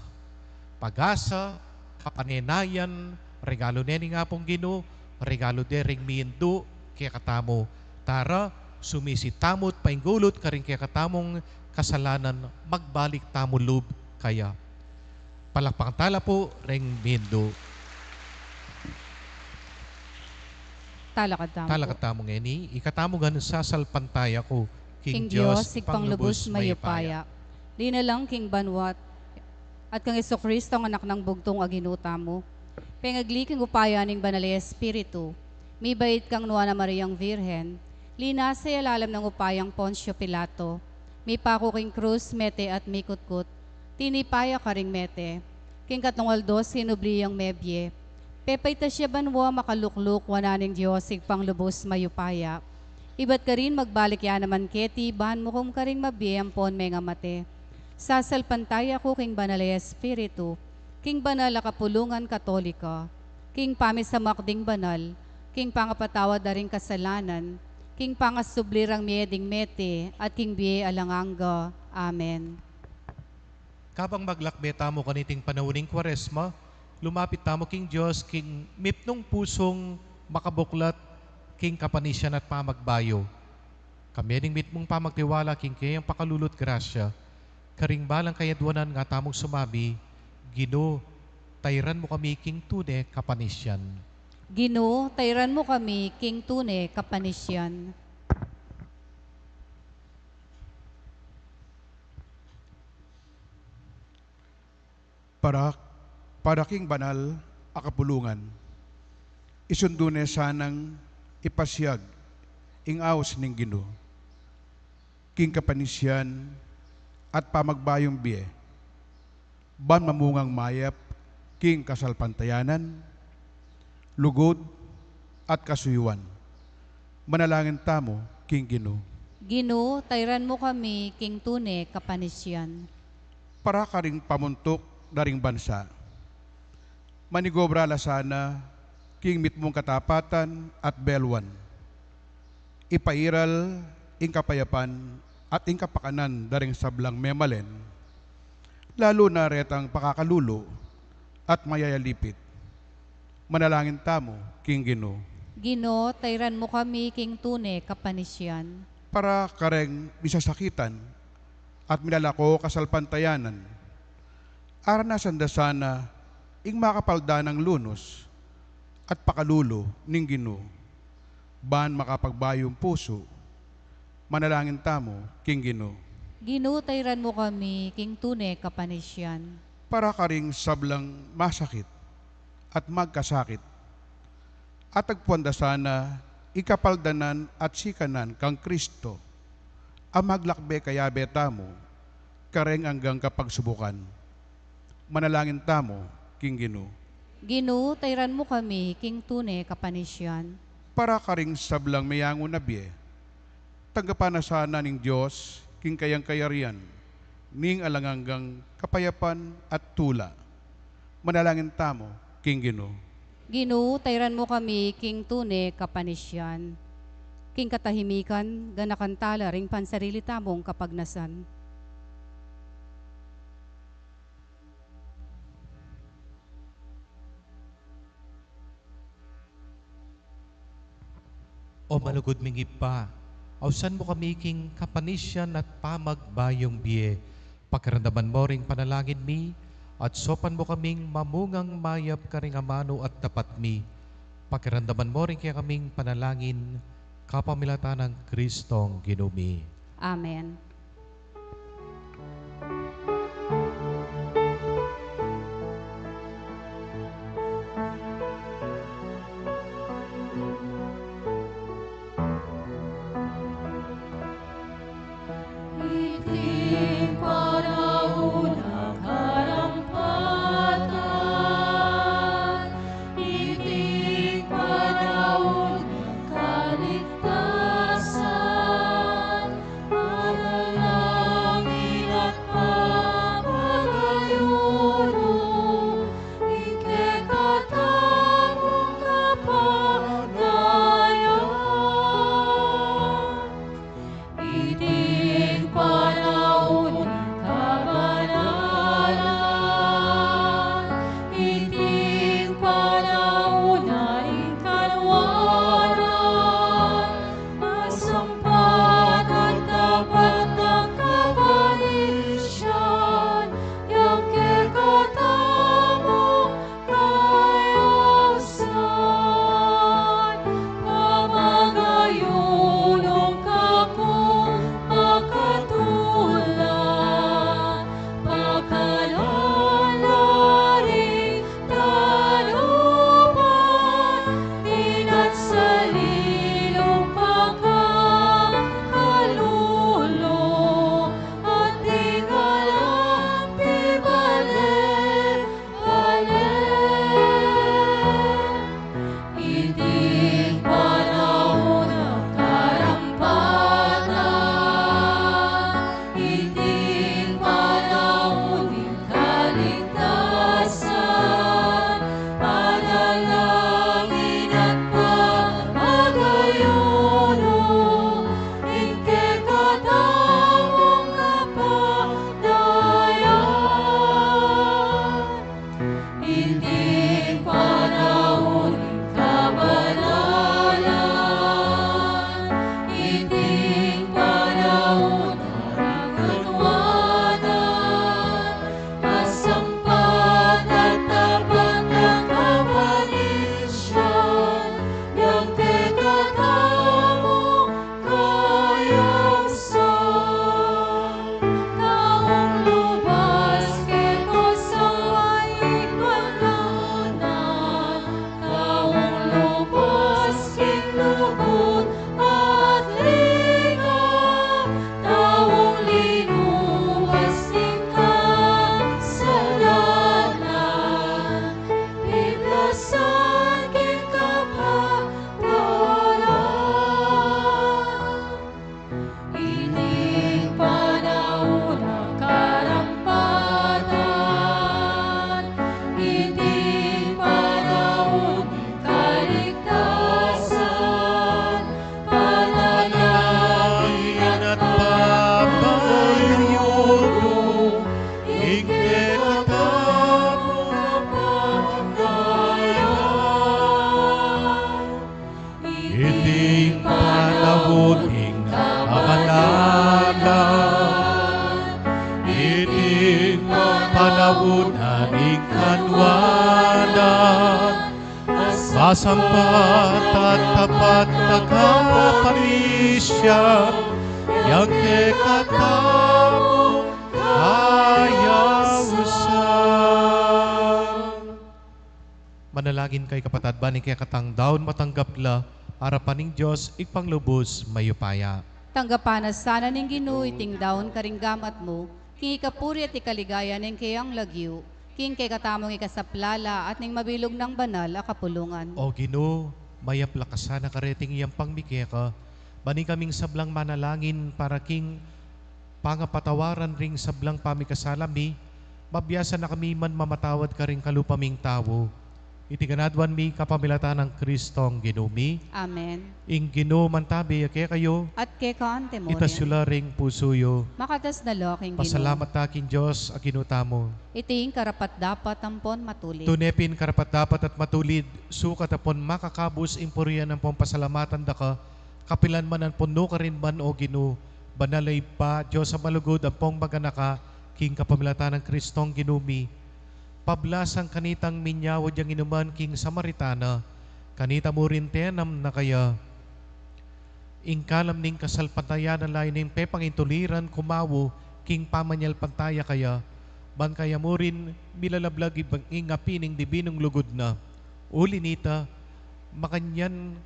Pag-asa, kapanenayan, regalu ne ning Apung Ginu, regalu de ring miindu kekatamu. Tara, sumisi tamu't painggulut karing kekatamung kasalanan, magbalik tamu lub kaya. Palakpakan tala pu ring miindu. Talakad tamu pu. Talakad tamu ngeni, ikatamu ngan sasalpantaya ku king Dios, Ibpang lubus mayupaya. Linalang king banua't at kang Jesucristo, ang Anak nang bugtung a Ginu tamu. Pengagli king upaya ning Banal a Espiritu, Mibait kang Nuan a Mariang Virgen, linasa ya lalam ning upayang Poncio Pilato, mipaku king krus, mete at mikutkut, tinipa ya karing mete, king katlung aldo sinubli yang mebie, pepaitas ya banua, makalukluk wanan ning Dios Ibpang lubus mayupaya. Ibat karin magbalik ya naman keti ban mukum karing mabie ampon mengamate. Sasalpantaya ku king Banal a Espiritu, king banal a kapulungan Katolika, king pamisamak ding banal, king pangapatawad da ring kasalanan, king pangasubli rang mie ding mete, at king bie alang angga. Amen. Kabang maglakbe tamu kaniting panaun ning Kuaresma, lumapit tamu king Dios king mipnung pusung makabuklat king kapanisian at pamagbayu. Kambe ning mitmung pamagtiwala king keyang pakalulu at grasya, karing balang kayadwanan nga tamung sumabi, Ginu, tairan mu kami king tune kapanisian. Ginu, tairan mu kami king tune kapanisian. Para, para king banal a kapulungan, isundu ne sanang ipasiag ing aus ning Ginu king kapanisian at pamagbayung bie, ban mamungang mayap king kasalpantayanan, lugud, at kasuyuan. Manalangin tamu king Ginu. Ginu, tairan mu kami king tune kapanisian. Para karing pamuntuk da ring bansa, manigobra la sana king mitmung katapatan at beluan. Ipairal ing kapayapan at ing kapakanan da ring sablang memalen, lalu na retang pakakalulu at mayayalipit. Manalangin tamu king Ginu. Ginu, tairan mu kami king tune kapanisian. Para kareng misasakitan at milalako kasalpantayanan, aranasan da sana ing makapaldanang lunus at pakalulu ning Ginu, ban makapagbayung pusu. Manalangin tamu king Ginu. Ginu, tairan mu kami king tune kapanisian. Para karing sablang masakit at magkasakit, atagpuan da sana ing kapaldanan at sikanan kang Kristo, a maglakbe kayabe tamu kareng anggang kapagsubukan. Manalangin tamu king Ginu. Ginu, tairan mu kami king tune kapanisian. Para karing sablang meyangu na bie, tanggapan na sana ning Dios king kayang kayarian ning alang anggang kapayapan at tula. Manalangin tamu king Ginu. Ginu, tairan mu kami king tune kapanisian. King katahimikan, ganakan tala ring pansarili tamung kapagnasan. O malugud ming Ibpa, ausan mu kami king kapanisian at pamagbayung bie. Pakiramdaman mu ring panalangin mi, at saupan mu kaming mamungang mayap karing amanu at dapat mi. Pakiramdaman mu ring kekaming panalangin, kapamilatan nang Kristong Ginu mi. Amen. Iting panaun a karampatan, iting panaun a kaligtasan, Iting panaun ning kamanalan, iting panaun na ning kanwanan, masampat at tapat na kapanisyan, yang kekatamung kayausan. Manalangin kayu kapatad, ban ing kekatang daun matanggap la arapan ning Dios, Ibpang lubus mayupaya. Tanggapan na sana ning Ginu iting daun karing gamat mu, king ikapuri at ikaligaya ning keyang lagyu, king kekatamung ikasaplala at ning mabilug nang banal a kapulungan. O Ginu, mayap la ka sana kareting yampang mi keka, ban ikaming sablang manalangin para king pangapatawaran ring sablang pamikasala mi, mabiasa na kami man mamatawad karing kalupa ming tau. Iti ngan aduan mi kapamilatan nang Kristong Ginu mi. Amen. Ing Ginu mantabi ya kekayu. At keka mu rin. Itas yu la ring pusu yu. Makatas na la king Ginu. Pasalamat ta king Dios a Ginu tamu. Iti ing karapat-dapat ampon matulid. Tune pin karapat-dapat at matulid, sukat ampon makakabus ing purian ampon pasalamatan da ka, kapilan man ampon nukarin man, O Ginu, banal a Ibpa, Dios a malugud ampong maganaka, king kapamilatan nang Kristong Ginu mi. Pablasang kanitang minyawad yang inuman king Samaritana, kanita mu rin tinanam na kaya ing kalam ning kasalpantayanan, layu ning pepangintuliran kumawu king pamanyalpantaya kaya, ban kaya mu rin milalablag ing api ning dibinung lugud na. Uli nita, makanyan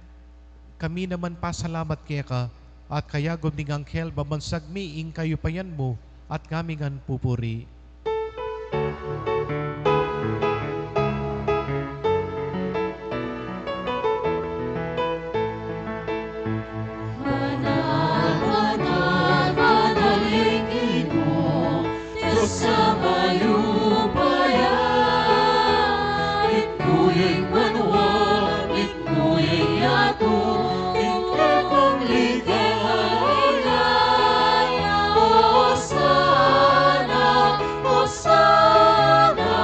kami naman pasalamat keka, at kayagum ning anghel, bambansag mi ing kayupayan mu, at kami ngan pupuri. Banal, banal, banal ing Ginu, Dios a mayupaya, itnu ya ing banua, itnu ya ing yatu, ing kekang ligaya. Hosana, Hosana,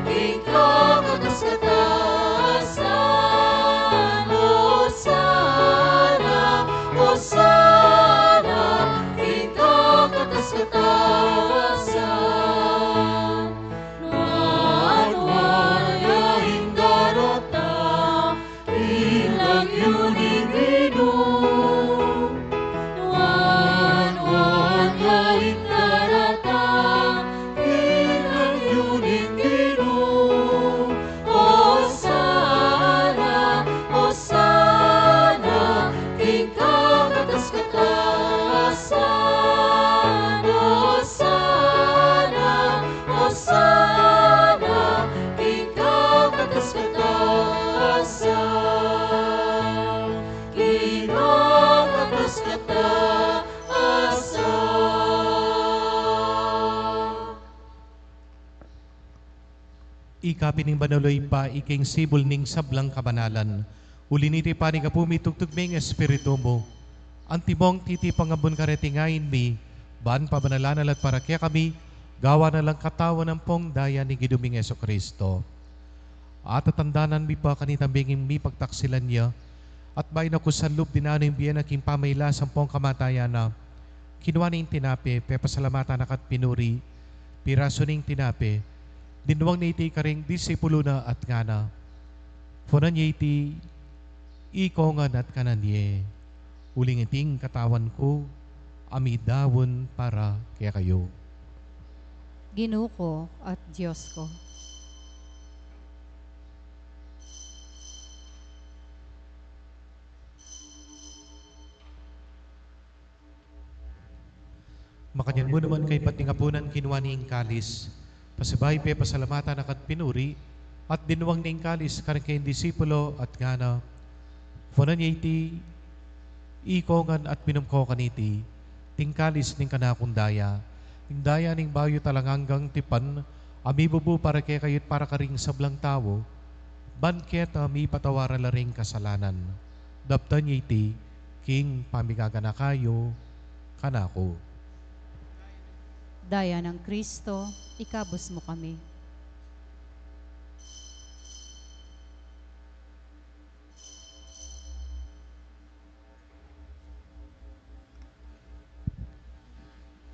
king kakatas-katasan. Hosana, Hosana, king kakatas-katasan. Nuan-nuan ya ing daratang king lagyu ning Ginu. Nuan-nuan ya ing daratang king lagyu ning Ginu. Hosana, Hosana, king kakatas-katasan. Hosana, Hosana, king kakatas-katasan, king kakatas-katasan. Ika pin ing banal, O Ibpa, ika ing sibul ning sablang kabanalan. Uli niti, panyawad mi, tugtug mi ing Espiritu mu. Antimong titipang ambun kareting ain mi, ban pabanalan na la at para kekami, gawan na lang katawan ampong daya ning Ginu ming Jesucristo. Atatandanan mi pa kanitang bengi ing mipagtaksilan ya, at bayu na kusang lub dinanu ing bie na king pamailas ampong kamatayan na, kinua ne ing tinape, pepasalamatan na ka at pinuri, pirasu ne ing tinape, dinwang ne iti karing disipulu na at ngana: Punan ye iti, ikongan at kanan ye, uling iti ing katawan ku, a midaun para kekayu. Ginu ku at Dios ku. Makanyan mu naman kaybat ning apunan, kinua ne ing kalis, pasibayu pepasalamatan na ka at pinuri, at dinwang ne ing kalis karing kayang disipulu at ngana: Punan ye iti, ikongan at minum ko kaniti, iti ing kalis ning kanakung daya, ing daya ning bayu at alang anggang tipan, a mibubu para kekayu at para karing sablang tau, ban keta mipatawaran la ring kasalanan. Daptan ye iti king pamigaganaka yu kanaku. Daya nang Kristo, ikabus mu kami.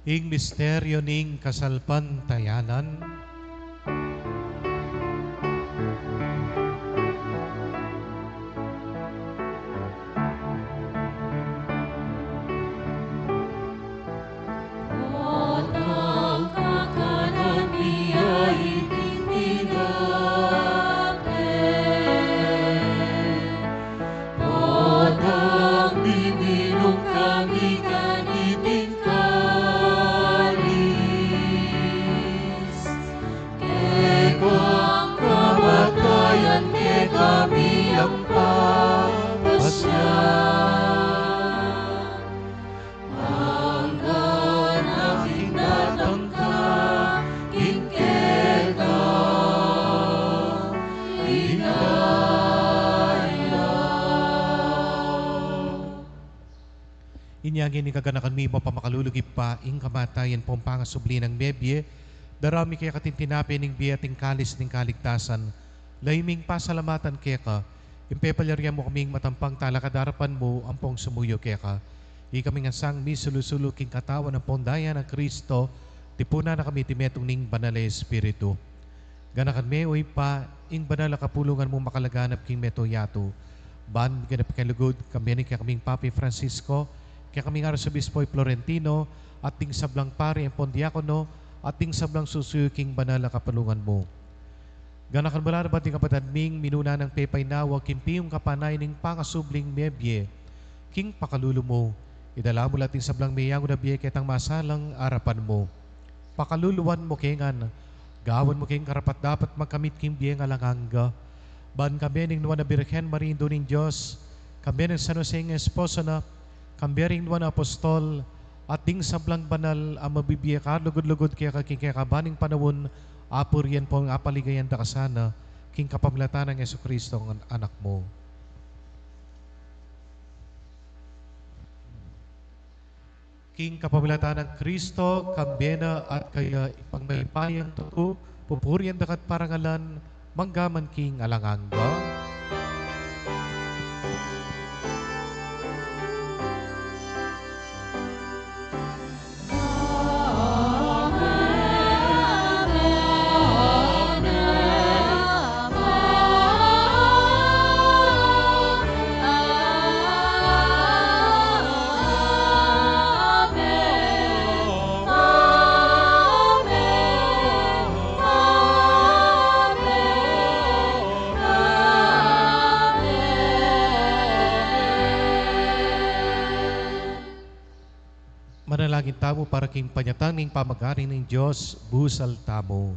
Ing misteryo ning kasalpantayanan. Potang miminum kami kaniting kalis, kekang kamatayan kekami yang papasya. Anggang king datang ka, king kekang ligaya. Inya ngeni kaganakan mi, mapamakalulugip pa ing kamatayan pung pangasubli nang mebie, darami keka ing tinape ning bie at ing kalis ning kaligtasan, lalu ming pasalamatan keka, ing pepalyarian mu kaming matampang talakad king arapan mu ampong sumuyu keka. Ikami ngan sang misulu-sulu king katawan ampong daya nang Kristo, tipunan na kami iti metung ning Banal a Espiritu. Ganakan me, o Ibpa, ing banal a kapulungan mu makalaganap king mabilug a yatu. Ban, ganapan mu king lugud, kambe na ning kekaming Papa i Francisco, kekaming Arsobispo i Florentino, at ding sablang pari ampong diakono, at ding sablang susuyu king banal a kapulungan mu. Ganakan mu la naman ding kapatad ming minuna nang pepainawa king piyung kapanayan ning pangasubling mebie king pakalulu mu. Idala mu la ding sablang meyangu na bie ketang masalang arapan mu. Pakaluluan mu ke ngan, gawan mu keng karapat-dapat magkamit king bie alang angga. Ban kambe ning Nuan a Birhen Maria, Indu ning Dios, kambe nang San Jose ing esposo na, kambe ring nuan a apostol, at ding sablang banal a mabibie kalugud-lugud keka king kekaban ning panaun, apurian mu at paligayan da ka sana, king kapamilatan nang Jesucristo a Anak mu. King kapamilatan nang Kristo, kambe na at kaya, ipang mayupayang tutu, pupurian da ka at parangalan, mangga man king alang angga. Manalangin tamu para king panyatang ning pamagari ning Dios, busal tamu.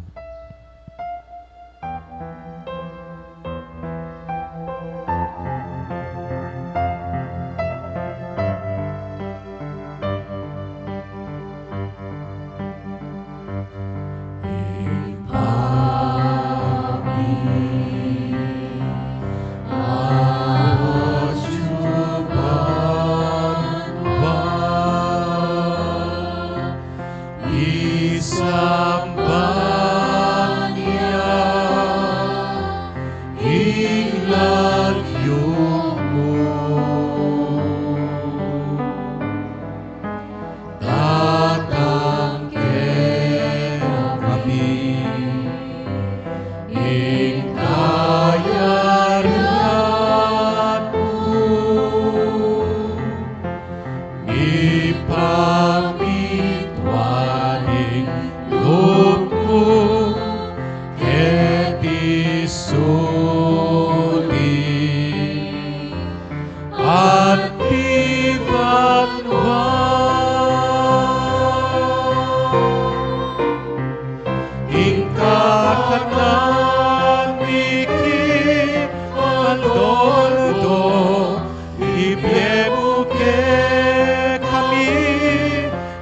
Isamban ya ing lagyu mu. Datang kekami ing kayarian mu. Mipamitua ing lub mu keti sulip anti banua. Ing kakanan mi king aldo-aldo, ibie mu kekami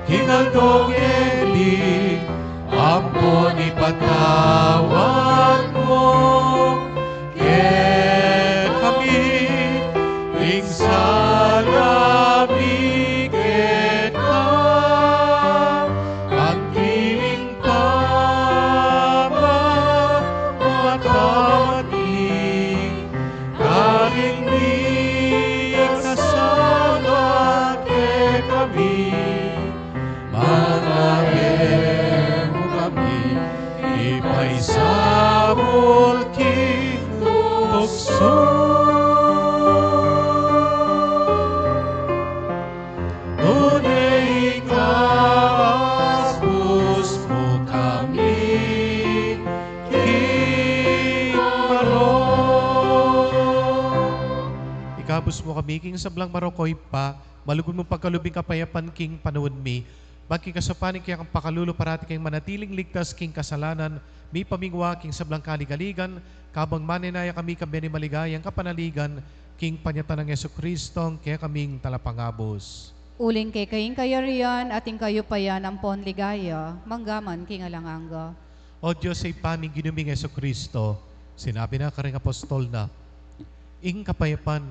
king aldo ngeni, ampon ipatawad mu kekami ing sala mi keka, anti ing pamamatawad mi karing mikasala kekami, manga Sablang marok, O Ibpa, malugud mung pagkalub ing kapayapan king panaun mi. Ban king kasaupan ning kekang pakalulu parati kaming manatiling ligtas king kasalanan, mipamingwa king sablang kaligaligan, kabang manenaya kami king maligayang kapanaligan, king panyatang nang Jesucristo, ing kekaming talapangabus. Uling keka ing kayarian, at ing kayupayan, ampon ligaya, manggaman king alang angga. O Dios, Ibpa ming Ginu ming Jesucristo, sinabi na karing apostol na, "Ing kapayapan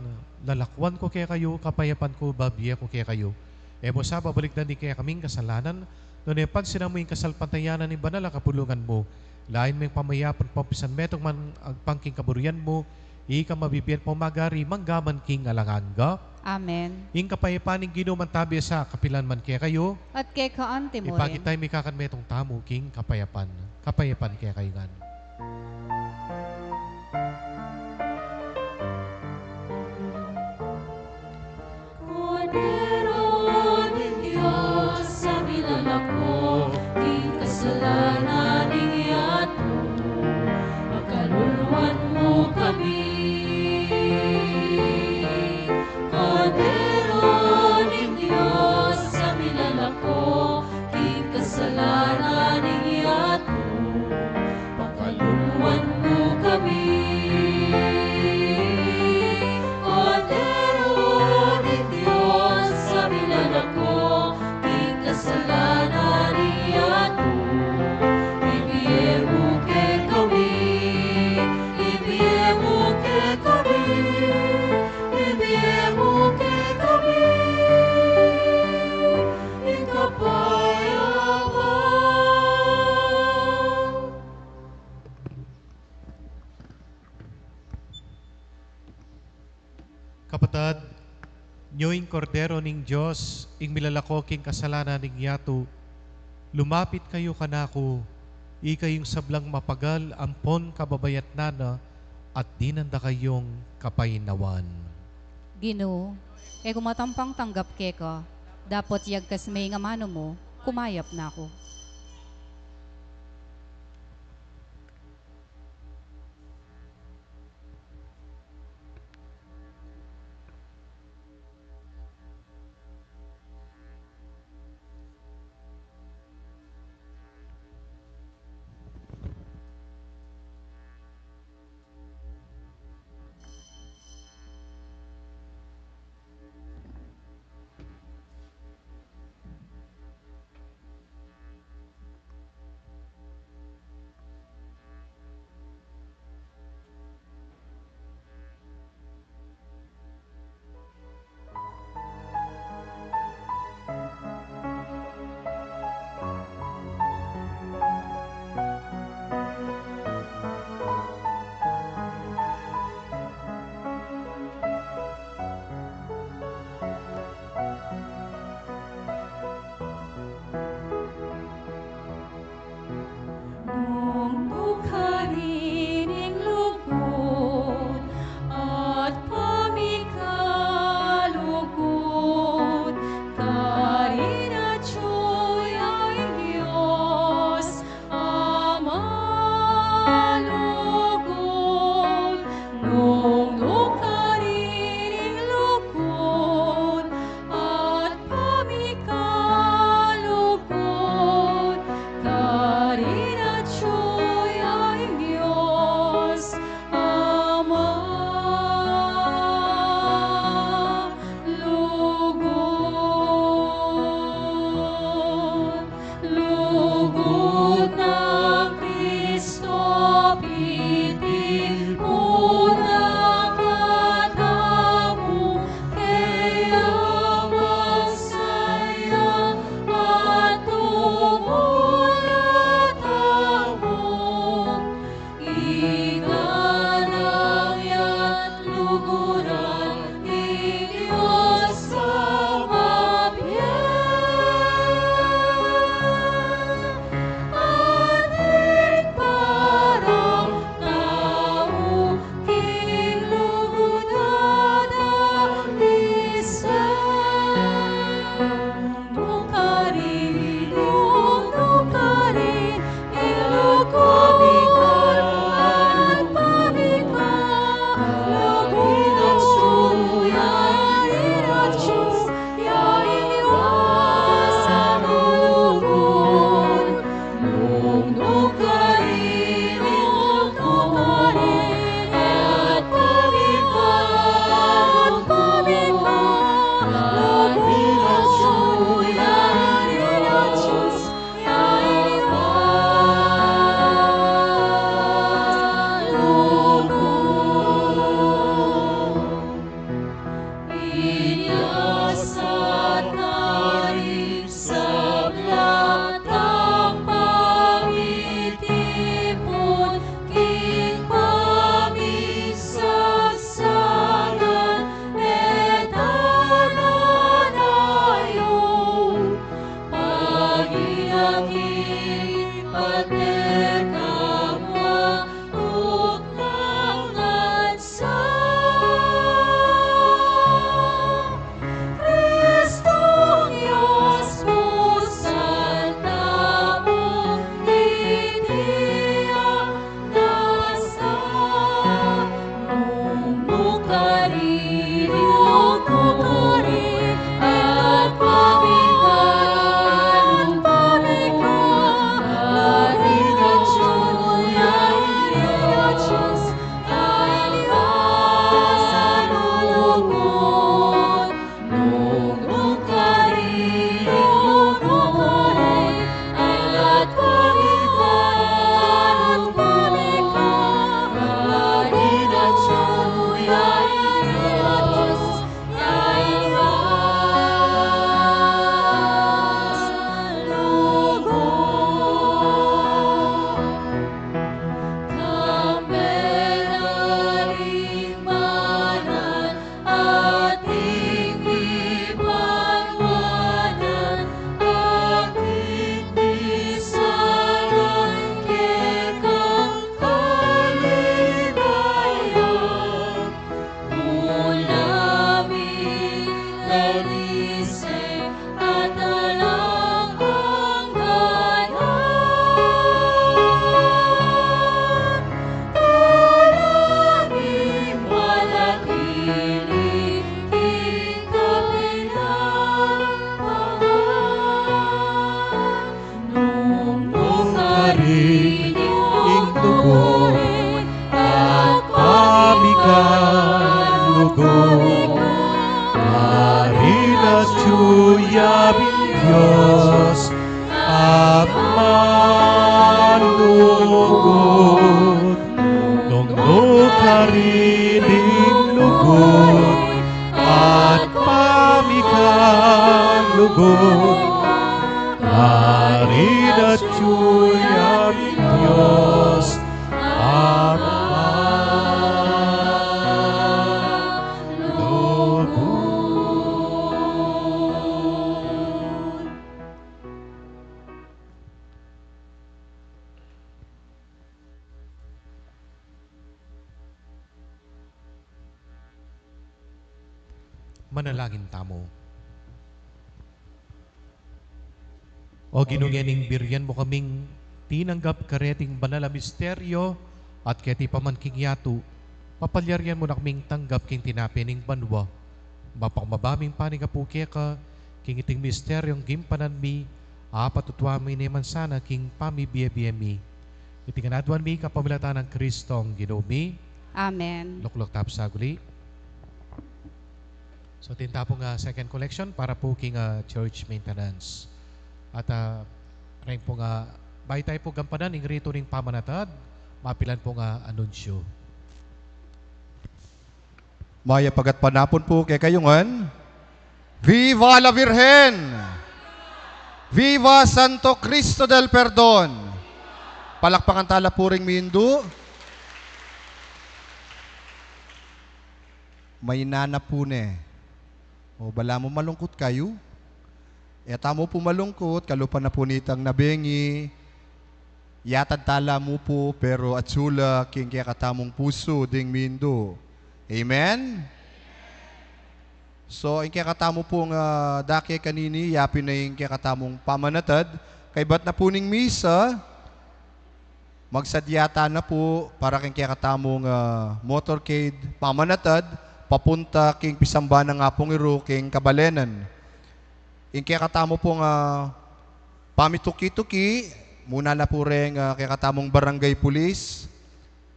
lalakwan ku kekayu, kapayapan ku babie ku kekayu." E mu sa babalikdan ding kekaming kasalanan, nune pansinan mu ing kasalpantayanan ning banal a kapulungan mu. Lain me ing pamayapan pampisan metung man agpang king kaburian mu, ika mabibie at pamagari manggaman king alang angga. Amen. Ing kapayapan ning Ginu mantabi sa kapilan man kekayu. At keka anti mu rin. Ipakit tamu ing mikakanmetung tamu king kapayapan. Kapayapan kekayu ngan. Kordero ning Dios, a milalako king kasalanan ning yatu, pakaluluan mu kami. Kordero ning Dios, a milalako king kasalanan ning yatu, pakaluluan mu kami. Kordero ning Dios, a milalako king kasalanan ning yatu, ibie mu kekami, ibie mu kekami, ibie mu kekami ing kapayapan. Kapatad, nyo ing Kordero ning Dios, ing milalako king kasalanan ning yatu. Lumapit kayu kanaku, ikayu ing sablang mapagal ampon kababayatnan na, at dinan da kayung kapaynawan. Ginu, e ku matampang tanggap keka, dapot yagkas me ing amanu mu, kumayap na ku. At alang angga na, alang malakili king kapinabangan. Nung, nung karin ing lugud at pamikan lugud, karin atyu ya ing Dios Aman lugud. Nung, nung karin ing lugud at pamikan lugud, karin atyu ya ing Dios Aman lugud. Manalangin tamu. O Ginu, ngening bibie mu kaming tinanggap kareting banal a misteryo at keti pa man king yatu, papalyarian mu na kaming tanggap king tinape ning banua. Mapakmaba ming panigapu keka king iting misteryong gimpanan mi, apatutuan mi ne man sana king pamibie-bie mi. Iti ngan aduan mi kapamilatan nang Kristong Ginu mi. Amen. Lukluk tamu saguli. So, atin ta pung, ah, second collection para pu king, ah, church maintenance. At, ah, reng pung, ah, bayu tayu pu gampanan ing ritu ning pamanatad, mapilan pung, ah, anunsyu. Mayap a gatpanapun pu kekayu ngan. Viva la Virgen! Viva Santo Cristo del Perdon! Palakpakan tala pu ring mindu. Maina na pu ne. O balamu malungkut kayu? E tamu pu malungkut, kalupa na pu nitang nabengi. Yatad tala mu pu, pero atsu la king kekatamung pusu ding mindu. Amen? So, ing kekatamu pung, ah, dake kanini, yapin na ing kekatamung pamanatad. Kaybat na pu ning misa, magsadya ta na pu para king kekatamung, ah, motorcade pamanatad, papunta king pisamban nang Apung Iru king kabalenan. Ing kekatamu pung, ah, pamituki-tuki, muna la pu reng, ah, kekatamung barangay pulis,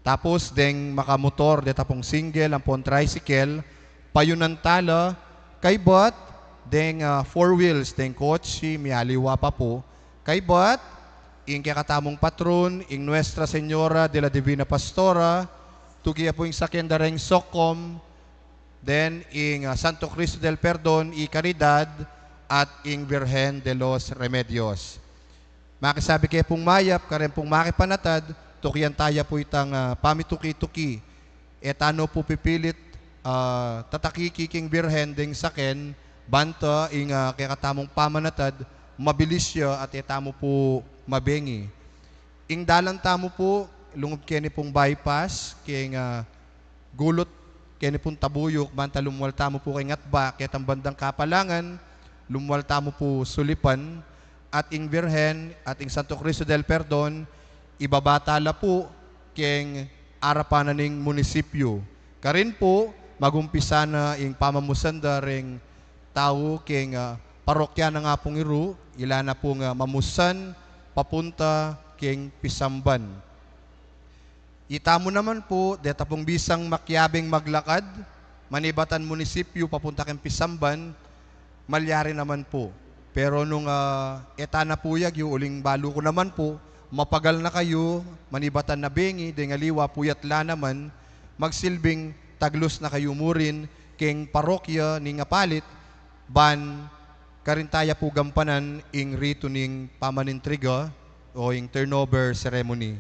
tapus deng makamotor, deta pung single ampon tricycle, payunan tala, kaybat deng, ah, four wheels, deng kotse, mialiwa pa pu, kaybat ing kekatamung patron, ing Nuestra Señora de la Divina Pastora, tuki ya pu ing saken da reng SOCCOM, then ing, ah, Santo Cristo del Perdon y Caridad, at ing Virgen de los Remedios. Makisabi ke pung mayap, kareng pung makipanatad, tukian taya pu itang, ah, pamituki-tuki. E ta no pu pipilit, ah, tatakiki king Birhen deng saken, banta ing, ah, kekatamung pamanatad, mabilis ya at e tamu pu mabengi. Ing dalan tamu pu, lungub keni pung bypass, keng, ah, gulut keni pung Tabuyuk, banta lumual tamu pu keng atba, ketang bandang kapalangan, lumual tamu pu sulipan, at ing Birhen, at ing Santo Cristo del Perdon, ibaba tala pu keng arapan na ning munisipyu. Karin pu, magumpisa na ing pamamusan da reng tau keng, ah, parokya nang Apung Iru, ila na pung, ah, mamusan, papunta keng pisamban. Itamu naman pu, deta pung bisang makiabing maglakad, manibatan munisipyu papunta keng pisamban, malyari naman pu. Pero nung, ah, e ta na pu yagyu, uling balu ku naman pu, mapagal na kayu, manibatan na bengi, deng aliwa puyat la naman, magsilbing taglus na kayu murin keng parokya ning apalit, ban karin taya pu gampanan ing ritu ning pamanintriga o ing turnover ceremony.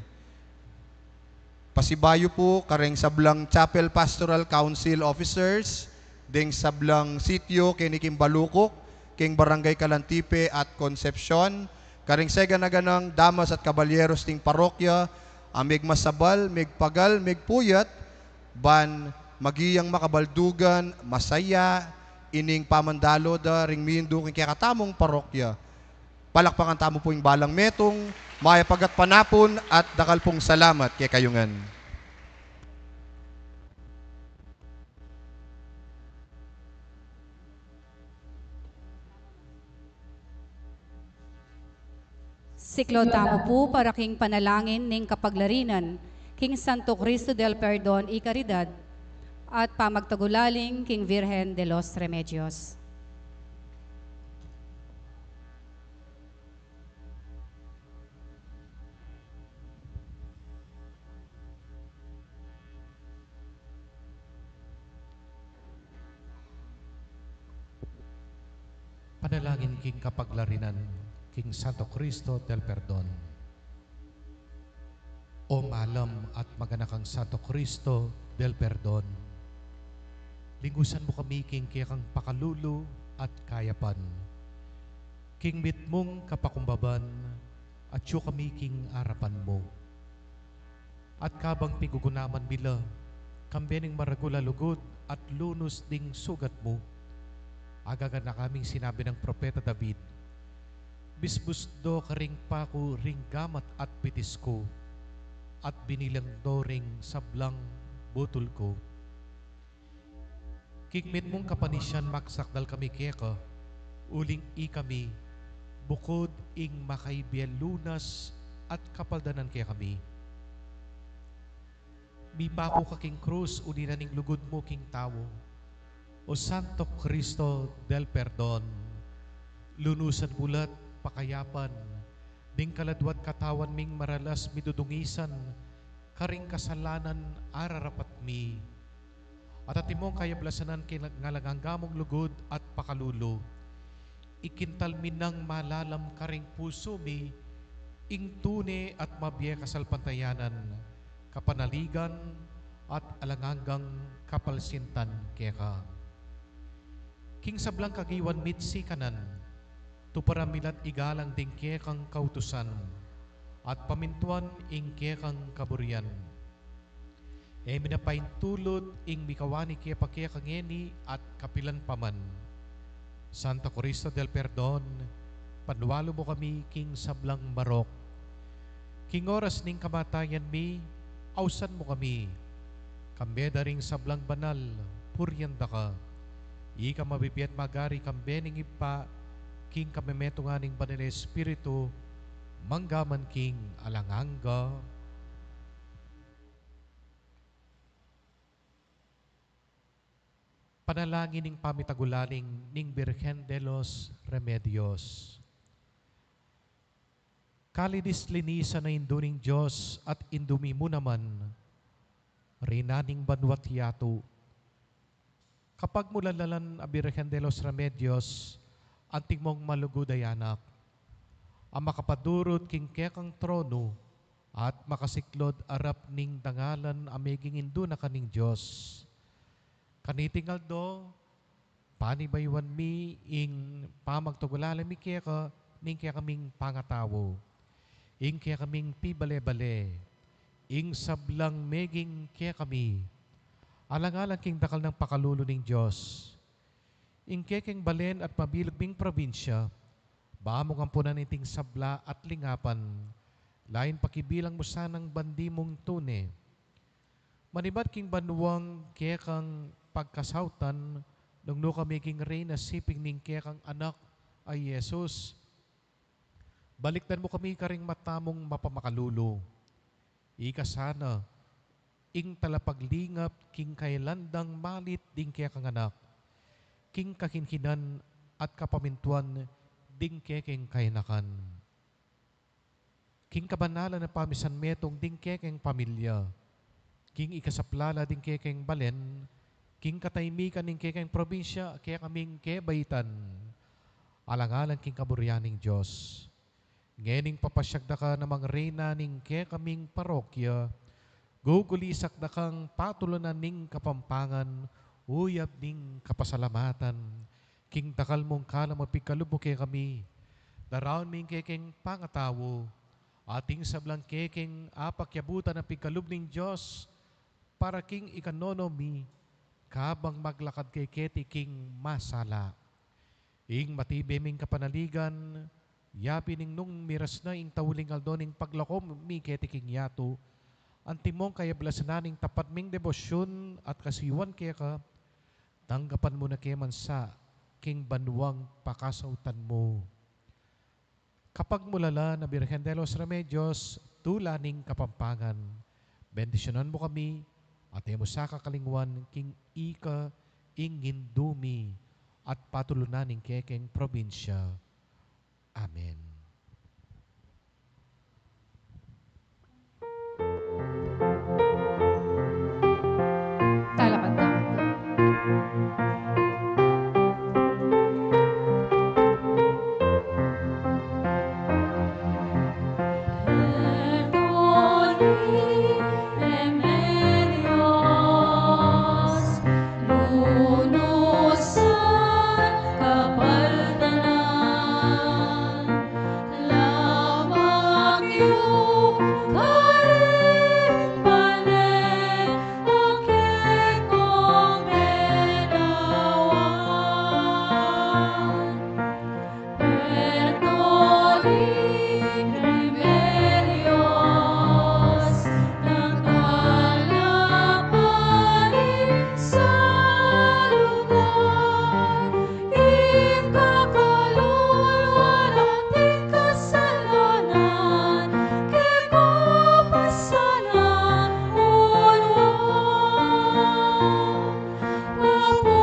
Pasibayu pu kareng sablang Chapel Pastoral Council officers, deng sablang sitio keni king Balukuk, keng Barangay Calantipe at Concepcion, kareng seganaganang damas at kabalyeros ning parokya, a megmasabal, megpagal, megpuyat, ban maging makabaldugan, masaya, ining pamandalo da ring mindu king kekatamung parokya. Palakpakan tamu pu ing balang metung, mayap a gatpanapun at dakal pung salamat kekayu ngan. Siklaud tamu pu para king panalangin ning kapaglarinan king Santo Cristo del Perdon y Caridad at pamagtagulaling king Virgen de los Remedios. Panalangin king kapaglarinan king Santo Cristo del Perdon. O malam at maganakang Santo Cristo del Perdon, lingusan mu kami king kekang pakalulu at kayapan. King mitmung kapakumbaban, atyu kami king arapan mu. At kabang pigugunaman mi la, kambe ning maragul a lugud at lunus ding sugat mu, agaganaka ming sinabi nang propeta David, "Bisbusdo karing paku ring gamat at bitis ku, at binilang do ring sablang butul ku." King mitmung kapanisian magsakdal kami keka, uling ikami, bukud ing makaibie lunas at kapaldanan kekami. Mipaku ka king krus uli na ning lugud mu king tau. O Santo Cristo del Perdon, lunusan mu la't pakayapan ding kaladwa't katawan ming maralas midudungisan karing kasalanan a rarapat mi. At atimong kayablasanan king alang angga mung lugud at pakalulu, ikintal mi nang malalam karing pusu mi ing tune at mabie kasalpantayanan, kapanaligan, at alang anggang kapalsintan keka. King sablang kagiwan mi't sikanan, tuparan mi la't igalang ding kekang kautusan, at pamintuan ing kekang kaburian. E mi na paintulut ing mikawani ke pa keka ngeni at kapilan pa man. Santo Cristo del Perdon, panwalu mu kami king sablang marok. King oras ning kamatayan mi, ausan mu kami. Kambe da ring sablang banal, purian da ka. Ika mabibie at magari kambe ning Ibpa, king kamemetungan ning Banal a Espiritu, mangga man king alang angga. Panalangin ning pamitagulaling ning Birhen de los Remedios. Kalinis-linisan a Indu ning Dios at Indu mi mu naman, Reyna ning banua't yatu. Kapagmulalalan a Birhen de los Remedios, anting mung malugud a anak a makapadurut king kekang tronu at makasiklaud arap ning dangalan a meging Indu na ka ning Dios. Kaniting aldo, panibayuan mi ing pamagtagulaling mi keka ning kekaming pangatau, ing kekaming pibale-bale, ing sablang meging kekami, alang-alang king dakal nang pakalulu ning Dios. Ing kekeng balen at mabilug ming probinsya, ba mung ampunan iting sabla at lingapan, lain pakibilang mu sanang bandi mung tune. Manibat king banuang kekang pagkasautan, nung nu kami king Reyna siping ning kekang anak a Jesus, balikdan mu kami karing mata mung mapamakalulu. Ika sana, ing talapaglingap king kailandang malit ding kekang anak, king kakinkinan at kapamintuan ding kekeng kayanakan. King kabanalan a pamisanmetung ding kekeng pamilya, king ikasaplala ding kekeng balen, king kataymikan ning kekeng probinsya, kekaming kebaitan, alang-alang king kaburian ning Dios. Ngening papasyag da ka namang Reyna ning kekaming parokya, gugulisak da kang patulunan ning Kapampangan, uyab ning kapasalamatan, king dakal mung kalam a pigkalub mu kekami, daraun mi ing kekeng pangatau, at ing sablang kekeng apakyabutan a pigkalub ning Dios, para king ikanono mi, kabang maglakad ke keti king masala. Ing matibe ming kapanaligan, yapin ing nung miras na ing tauling aldo ning paglako mi keti king yatu, antimong kayablasan na ning tapat ming debosyun at kasiwan keka, tanggapan mu na ke man sa king banuang pakasautan mu. Kapagmulala na Birhen de los Remedios, tula ning Kapampangan, bendisyunan mu kami, at e mu sa kakalingwan king ika ing Indu mi at patulunan ning kekeng probinsya. Amen. Tala kanta. Apu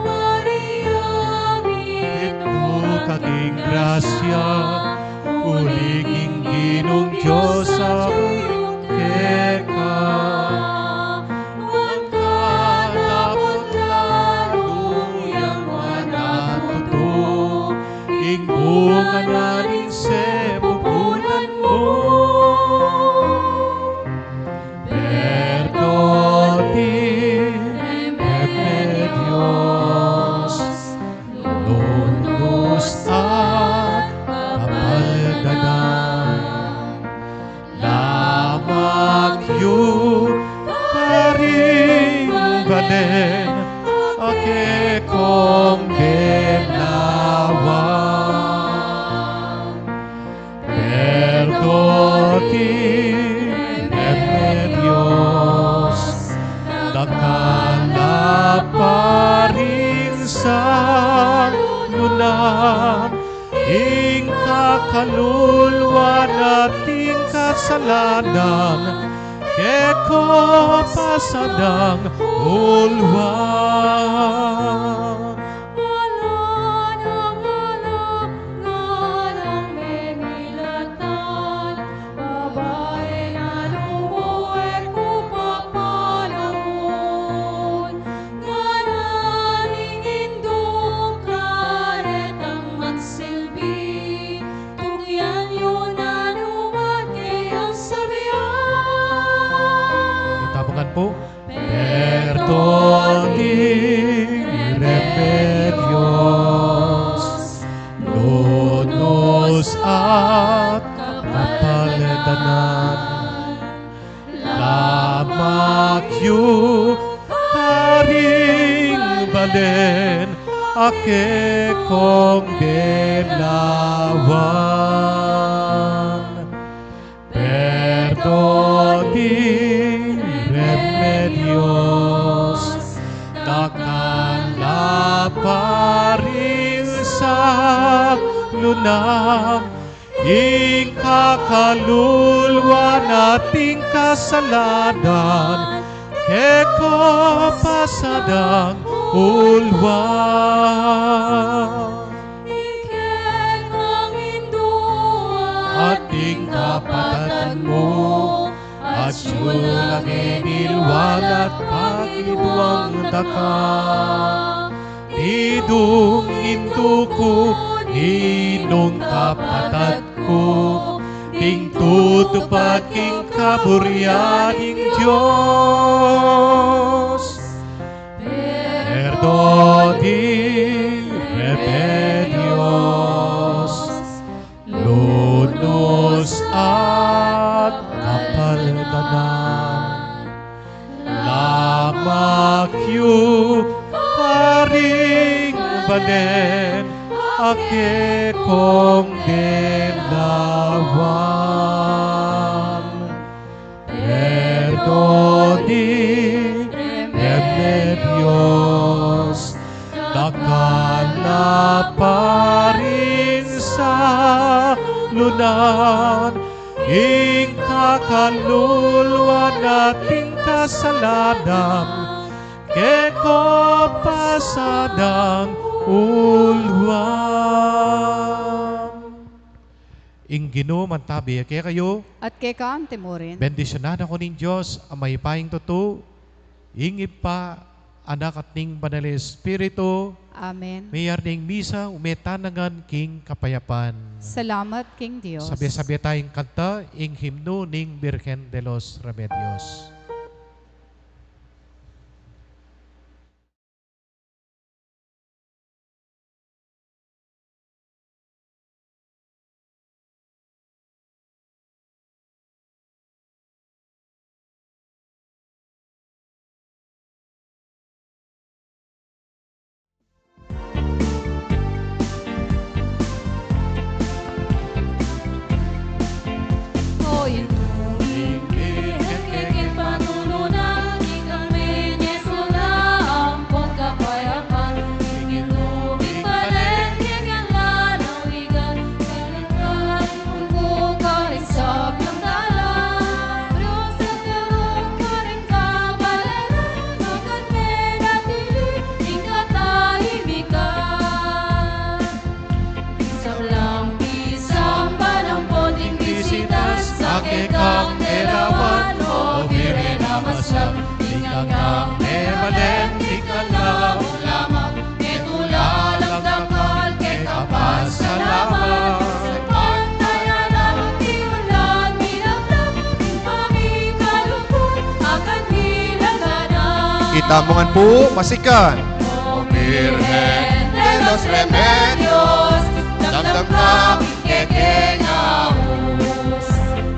Maria, mitmu ka king grasya, uling ing Ginung Dios atyu keka. Nuan ka dapot lalu yang nuan a tutu, ing bunga na ning sepupunan mu. Perdonti, Remedios, Lunus at Kapaldanan. Lamak yu karing balen a kekong benawan. Perdonti, Remedios, dakal a pa ring salunan, ing kakaluluan at ing kasalanan, keko pasadang uluan. Ngalan, ngalan, ngalan, menilatan, babai na lumuwe ku papalaun. Ngana ning Indu, karetang magsilbi, tungyan yu na numan kayang sabian. Tabangan pu. Perdonti, Remedios, Lunus at Kapaldanan. Lamak yu karing balen a kekong benawan. Perdonti, Remedios, dakal a pa ring salunan, ing kakaluluan at ing kasalanan, keko pasadang uluan. Ing kekang Indu at ing kapatad mu, atyu lang e nilwan at pakidwang da ka. Ninung Indu ku, ninung kapatad ku, ing tutupad king kaburian ning Dios. Perdonti, Remedios, Lunus at Kapaldanan. Lamak yu Balen a kekong dilawan. Perdoni, Remedios, dakal a parin sa lunan, ing kakaluluan at ing kasalanan, keko pasadang uluan. Ing Ginu mantabi ya kekayu. At keka mu rin. Bendisyunan na kayu ning Dios a mayupayang tutu, ing Ibpa, Anak at ning Banal a Espiritu. Amen. Mayari ning misa, ume tana ngan king kapayapan. Salamat king Dios. Sabya-sabya tayung kanta ing himnu ning Birhen de los Remedios. Sablang pisamban ampon ding bisitas a kekang dilawan, O Birhen a masak, ing anggang mebalen, ing kalaung lamang, metula lang dakal keka pasalamat. Salpantaya na, miulat, milaplang, ing pamikalugud, akat milaganap. Itamu ngan pu, masikan. O Birhen de los Remedios, damdam ka king kekeng aus.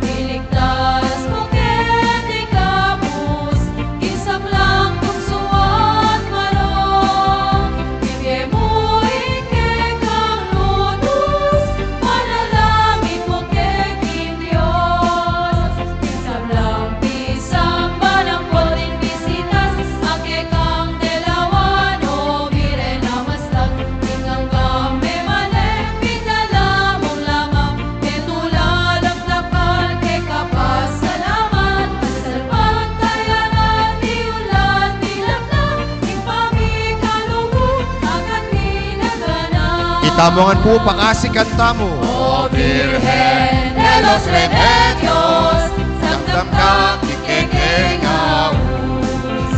Iligtas mu keti ing kabus, ing sablang tuksu at marok. Ibie mu ing kekang lutus, manalangin mu ke king Dios. Ing sablang pisamban ampon ding bisitas a kekang dilawan, O Birhen a masak, ing anggang mebalen, ing kalaung lamang, metula lang dakal keka pasalamat. Salpantaya na, miulat, milaplang, ing pamikalugud, akat milaganap. Itamu ngan pu, pakasikan tamu. O Birhen de los Remedios, damdam ka king kekeng aus.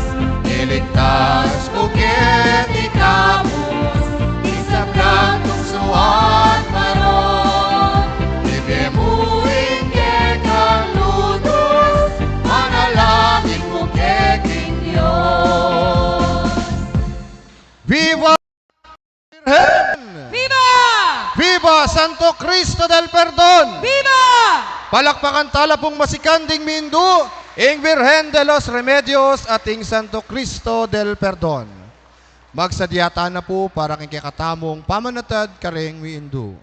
Iligtas mu keti ing kabus, ing sablang tuksu at marok. Ibie mu ing kekang lutus, manalangin mu ke king Dios. Viva Virgen! Viva! Viva Santo Cristo del Perdon! Viva! Palakpakan tala pung masikan ding miindu, ing Virgen de los Remedios at ing Santo Cristo del Perdon. Magsadya tana pu para king kekatamung pamanatad karing miindu.